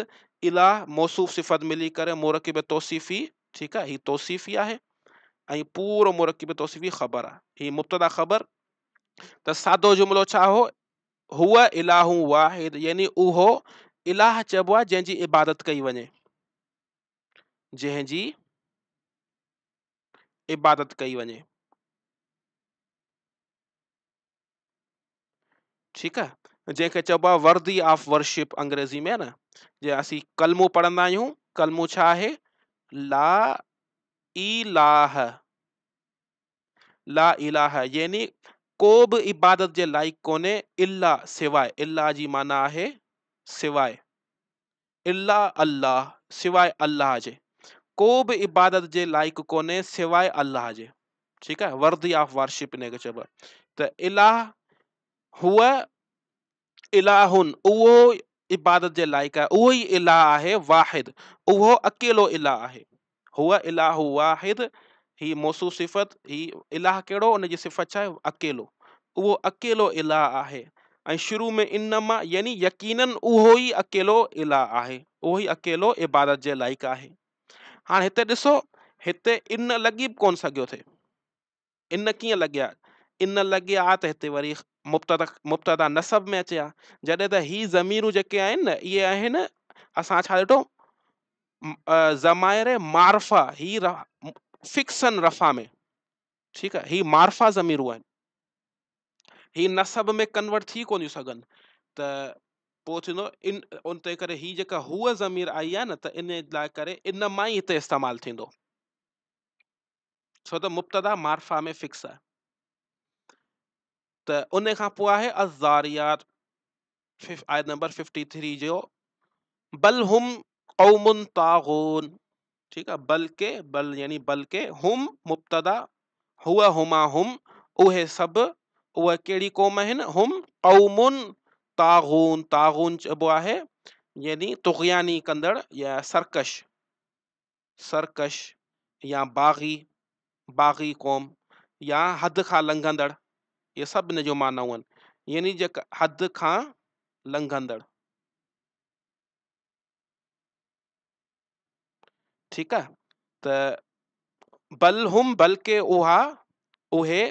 Speaker 1: اله موصوف صفت ملي ڪري مرڪب توصيفي، ٺيڪ آهي، هي توصيفي آهي ۽ پورو مرڪب توصيفي خبر آهي. هي مبتدا خبر ته سادو جملو ڇا هو؟ هو اله واحد يعني اهو اله چئبو آهي جنهن جي عبادت ڪئي وڃي، جنهن جي عبادت ڪئي وڃي. ٺيڪ آهي، جنهن کي چئبو آهي وردي آف ورشپ انگريزي ۾ نه، جي اسين ڪلمو پڙهندا آهيون، ڪلمو ڇا آهي؟ لا اله، لا اله يعني ڪو به عبادت جي لائق ڪونهي الا سواء، الا جي معنيٰ آهي سواء، الا الله سواء الله جي، ڪو به عبادت جي لائق ڪونهي سواء الله جي. ٺيڪ آهي، وردي آف وارشپ ان کي چئبو آهي. ته اله هو اله اهو عبادت جي لائق آهي، اهو ئي اله آهي، واحد اهو اڪيلو اله آهي. هو اله واحد، هي موصوف صفت، هي اله ڪهڙو، ان جي صفت ڇا آهي؟ اڪيلو، اهو اڪيلو اله آهي. ۽ شروع ۾ انما يعني يقيناً اهو ئي اڪيلو اله آهي، اهو ئي اڪيلو عبادت جي لائق آهي. هاڻ هتي ڏسو، هتي ان لڳي به ڪونه سگهيو ٿي. ان ڪيئن لڳي ها؟ ان لڳي ها ته هتي وري مبتدا نصب ۾ اچي ها. جڏهن ته هي ضميرون جيڪي آهن نه، اهي آهن اسان ڇا ڏٺو؟ ضمائر معرفه، هي فڪس آهن رفع ۾. ٺيڪ آهي، هي معرفه ضميرون آهن، هي نصب ۾ ڪنورٽ ٿي ڪونه ٿيون سگهن. ته पोइ थींदो इन उन ते करे ही जेका हुअ ज़मीर आई आहे न त इन लाइ करे इन मां ई हिते इस्तेमालु थींदो, छो त मुब्तदा मारफ़ा में फिक्स आहे। त उन खां पोइ आहे अज़ारियात आयत नंबर 53 जो बल हुम क़ौमुन ताग़ून, ठीकु आहे। बल्कि बल यानी बल्कि हुम मुब्तदा हुआ हुमा हुम उहे सभु उहे कहिड़ी क़ौम आहिनि? हुम क़ौमुन ताग़ून। ताग़ून चइबो आहे यानी तुग़यानी कंदड़ या सरकश, सरकश या बाग़ी, बाग़ी क़ौम या हद खां लंघंदड़, इहे सभु इन जो मानाऊं आहिनि, यानी जेका हद खां लंघंदड़, ठीकु आहे। त बल हुम बल्कि उहा उहे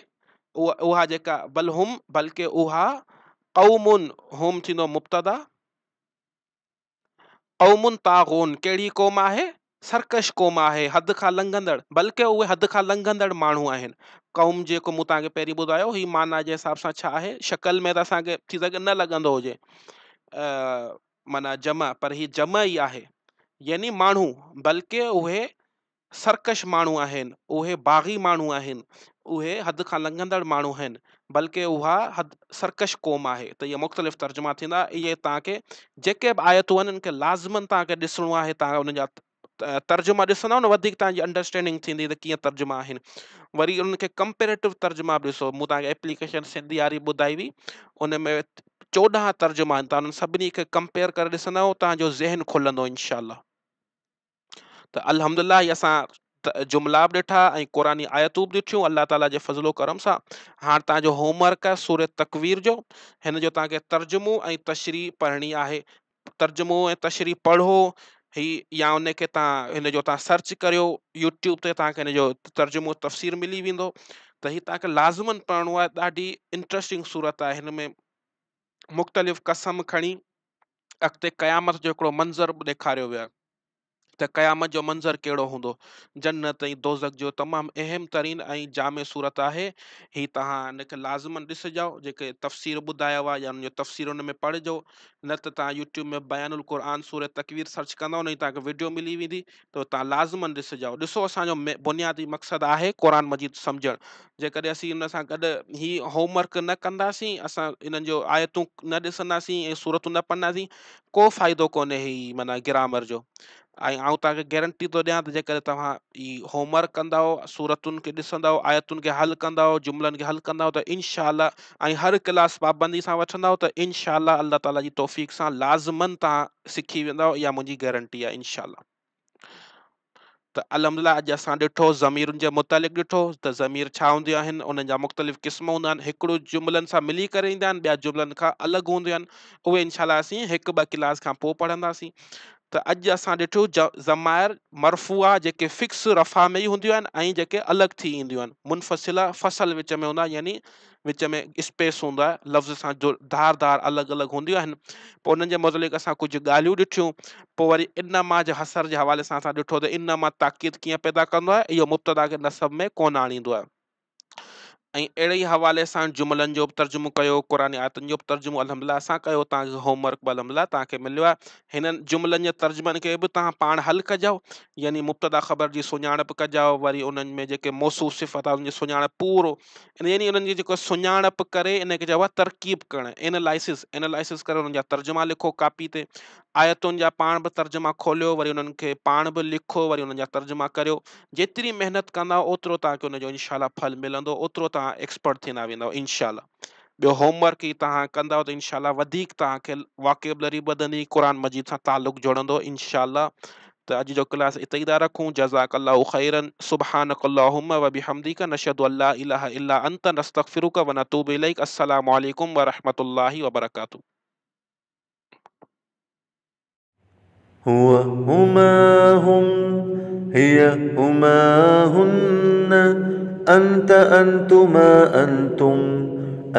Speaker 1: उहा जेका बल हुम बल्कि उहा क़ौमुन, हुम थींदो मुब्तदा, क़ौमुन ताग़ून कहिड़ी क़ौम आहे? सरकश क़ौम आहे, हद खां लंघंदड़, बल्कि उहे हद खां लंघंदड़ माण्हू आहिनि। क़ौम जेको मूं तव्हांखे पहिरीं ॿुधायो ही माना जे हिसाब सां छा आहे, शक्ल में त असांखे थी सघे न लॻंदो हुजे माना जमा, पर हीअ जमा ई आहे, यानी माण्हू, बल्कि उहे सरकश माण्हू आहिनि, उहे बाग़ी माण्हू आहिनि, उहे हद खां लंघंदड़ माण्हू आहिनि, बल्कि उहा हद सरकश क़ौम आहे। त इहे मुख़्तलिफ़ तर्जुमा थींदा। इहे तव्हांखे जेके बि आयतूं आहिनि उन्हनि खे लाज़िमन तव्हांखे ॾिसणो आहे, तव्हां उन्हनि जा तर्जुमा ॾिसंदव न वधीक तव्हांजी अंडरस्टैंडिंग थींदी त कीअं तर्जुमा आहिनि। वरी उन्हनि खे कंपेरेटिव तर्जुमा बि ॾिसो। मूं तव्हांखे एप्लीकेशन सिंधी वारी ॿुधाई हुई, उन में 14 तर्जुमा आहिनि, तव्हां उन्हनि सभिनी खे कंपेयर करे ॾिसंदव, तव्हांजो ज़हन खुलंदो इनशा। त अल्हम्दुलिल्लाह इहे असां जुमला बि ॾिठा ऐं क़ुरानी आयतूं बि ॾिठियूं अलाह ताला जे फ़ज़लो करम सां। हाणे तव्हांजो होमवर्क आहे सूरह तकवीर जो, हिन जो तव्हांखे तर्जुमो ऐं तशरीह पढ़णी आहे। तर्जुमो ऐं तशरीह पढ़ो ही या उनखे तव्हां हिन जो तव्हां सर्च करियो यूट्यूब ते, तव्हांखे हिन जो तर्जुमो तफ़सीर मिली वेंदो। त हीउ तव्हांखे लाज़िमन पढ़णो आहे, ॾाढी इंट्रस्टिंग सूरत आहे। हिन में मुख़्तलिफ़ कसम खणी अॻिते क़यामत जो हिकिड़ो मंज़र बि ॾेखारियो वियो आहे त क़यामत जो मंज़र कहिड़ो हूंदो। जन्नत ऐं दोज़ख जो तमामु अहम तरीन ऐं जामे सूरत आहे। हीअ तव्हां हिनखे लाज़िमन ॾिसजो, जेके तफ़सीर ॿुधायो आहे या हुनजो तफ़सीर हुन में पढ़िजो, न त तव्हां यूट्यूब में बयानुल क़ुरान सूरह तकवीर सर्च कंदव न तव्हांखे वीडियो मिली वेंदी, त तव्हां लाज़िमन ॾिसजो। ॾिसो असांजो बुनियादी मक़सदु आहे क़ुरान मजीद सम्झणु। जेकॾहिं असीं हुन सां गॾु हीअ होमवर्क न कंदासीं, असां इन्हनि जो आयतूं न ॾिसंदासीं ऐं सूरतूं न पढ़ंदासीं, को फ़ाइदो कोन्हे हीअ माना ग्रामर जो। ऐं आउं तव्हांखे गारंटी थो ॾियां त जेकॾहिं तव्हां ई होमवर्क कंदव, सूरतुनि खे ॾिसंदव, आयतुनि खे हल कंदव, जुमलनि खे हल कंदव त इनशा, ऐं हर क्लास पाबंदी सां वठंदव त इनशा अलाह ताला जी तौफ़ीक़ सां लाज़िमन तव्हां सिखी वेंदव, इहा मुंहिंजी गारंटी आहे इनशा। त अल्हम्दुलिल्लाह अॼु असां ॾिठो ज़मीरुनि जे मुतालिक़ ॾिठो त ज़मीर छा हूंदियूं आहिनि, उन्हनि जा मुख़्तलिफ़ क़िस्म हूंदा आहिनि, हिकिड़ो जुमलनि सां मिली करे ईंदा आहिनि, ॿिया जुमलनि खां अलॻि हूंदियूं आहिनि, उहे इनशा असीं हिकु ॿ क्लास खां पोइ पढ़ंदासीं। त अॼु असां ॾिठो ज़माइर मरफ़ूआ जेके फिक्स रफ़ा में ई हूंदियूं आहिनि ऐं जेके अलॻि थी ईंदियूं आहिनि, मुनफ़सिला फसल विच में हूंदा, यानी विच में स्पेस हूंदो आहे, लफ़्ज़ सां जो धार धार अलॻि अलॻि हूंदियूं आहिनि। पोइ उन्हनि जे मुतालिक़ असां कुझु ॻाल्हियूं ॾिठियूं। पोइ वरी इन मां जे हसर जे हवाले सां असां ॾिठो त इन मां ताक़ीद कीअं पैदा कंदो आहे, इहो मुब्तदा खे नसब में कोन आणींदो आहे। ऐं अहिड़े ई हवाले सां जुमलनि जो बि तर्जुमो कयो, क़ुरानी आयतुनि जो बि तर्जुमो अल्हम्दुलिल्लाह असां कयो। तव्हांजो होमवर्क बि अल्हम्दुलिल्लाह तव्हांखे मिलियो आहे। हिननि जुमलनि जे तर्जुमनि खे बि तव्हां पाण हल कजो, यानी मुब्तदा ख़बर जी सुञाणप कजो, वरी उन्हनि में जेके मौसूफ़ सिफ़त आहे उनजी सुञाणप पूरो, यानी उन्हनि जी जेको सुञाणप करे इन खे चइबो आहे तरकीब करणु, एनालाइसिस, एनालाइसिस करे उन्हनि जा तर्जुमा लिखो कापी ते, आयतुनि जा पाण बि तर्जुमा खोलियो, वरी उन्हनि खे पाण बि लिखो, वरी उन्हनि जा तर्जुमा करियो। जेतिरी महिनत कंदव ओतिरो तव्हांखे उनजो इनशा फल मिलंदो, ओतिरो तव्हां एक्सपर्ट थींदा वेंदव इनशा। ॿियो होमवर्क ई तव्हां कंदव त इनशा वधीक तव्हांखे वोकेबुलरी वधंदी, क़ुरान मजीद सां तालुक़ जुड़ंदो इनशा। त अॼु जो क्लास हिते ई था रखूं। जज़ाकल्लाहु ख़ैरन। सुब्हानकल्लाहुम्मा व बिहम्दिका नशहदु अल्ला इलाहा इल्ला अंत नस्तगफिरुका व नतूबु इलैक। अस्सलामु अलैकुम व रहमतुल्लाहि व बरकातुहू।
Speaker 2: हुव हुमा हुम हिय हुमा हुन्न अंत अंतुमा अंतुम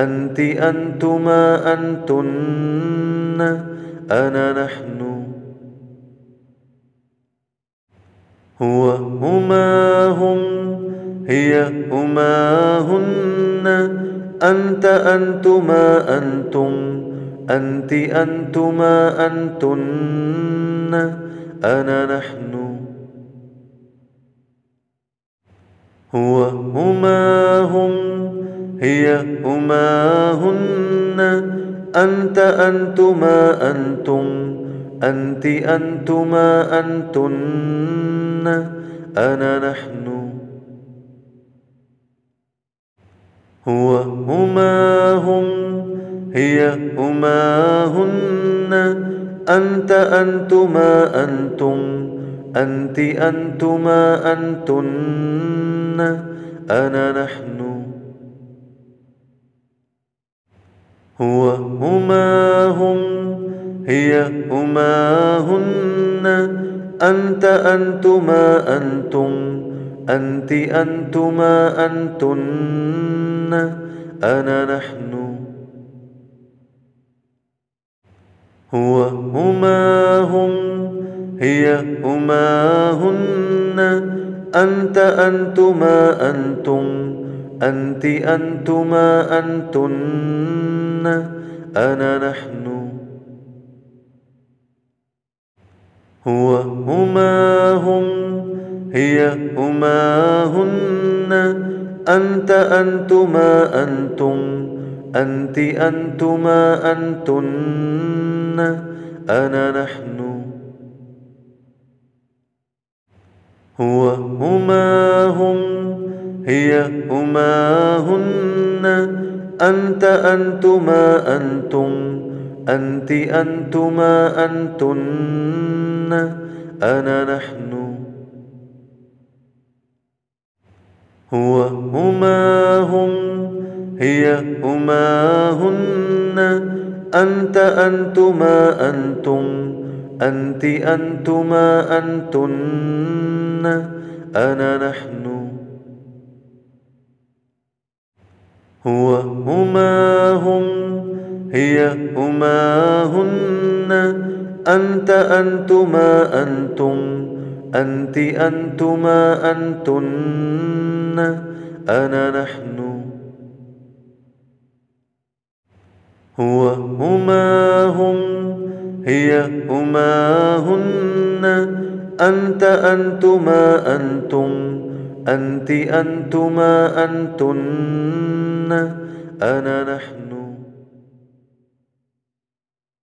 Speaker 2: अंति अंतुमा अंतुन्न अना नहनु। हुव हुमा हुम हिय हुमा हुन्न अंत अंतुमा अंतुम أنت أنتما أنتن أنا نحن. هو هما هم هي هما هن أنت أنتما أنتم أنت أنتما أنتن أنا نحن. هو هما هم هي هما هن أنت أنتما أنتم أنت أنتما أنتن أنا نحن. هو هما هم هي هما هن أنت أنتما أنتم أنت أنتما أنتن أنا نحن. هو هما هم هي هما هن أنت أنتما أنتم أنت أنتما أنتن أنا نحن. هو هما هم هي هما هن أنت أنتما أنتم أنت أنتما أنتن أنا نحن. هو هما هم هي هما هن أنت أنتما أنتم أنت أنتما أنتن أنا نحن. هو هما هم هي هما هن أنت أنتما أنتم أنت أنتما أنتن أنا نحن. هو هما هم هي هما هن أنت أنتما أنتم أنت أنتما أنتن أنا نحن. هو هما هم هي هما هن أنت أنتما أنتم أنت أنتما أنتن أنا نحن.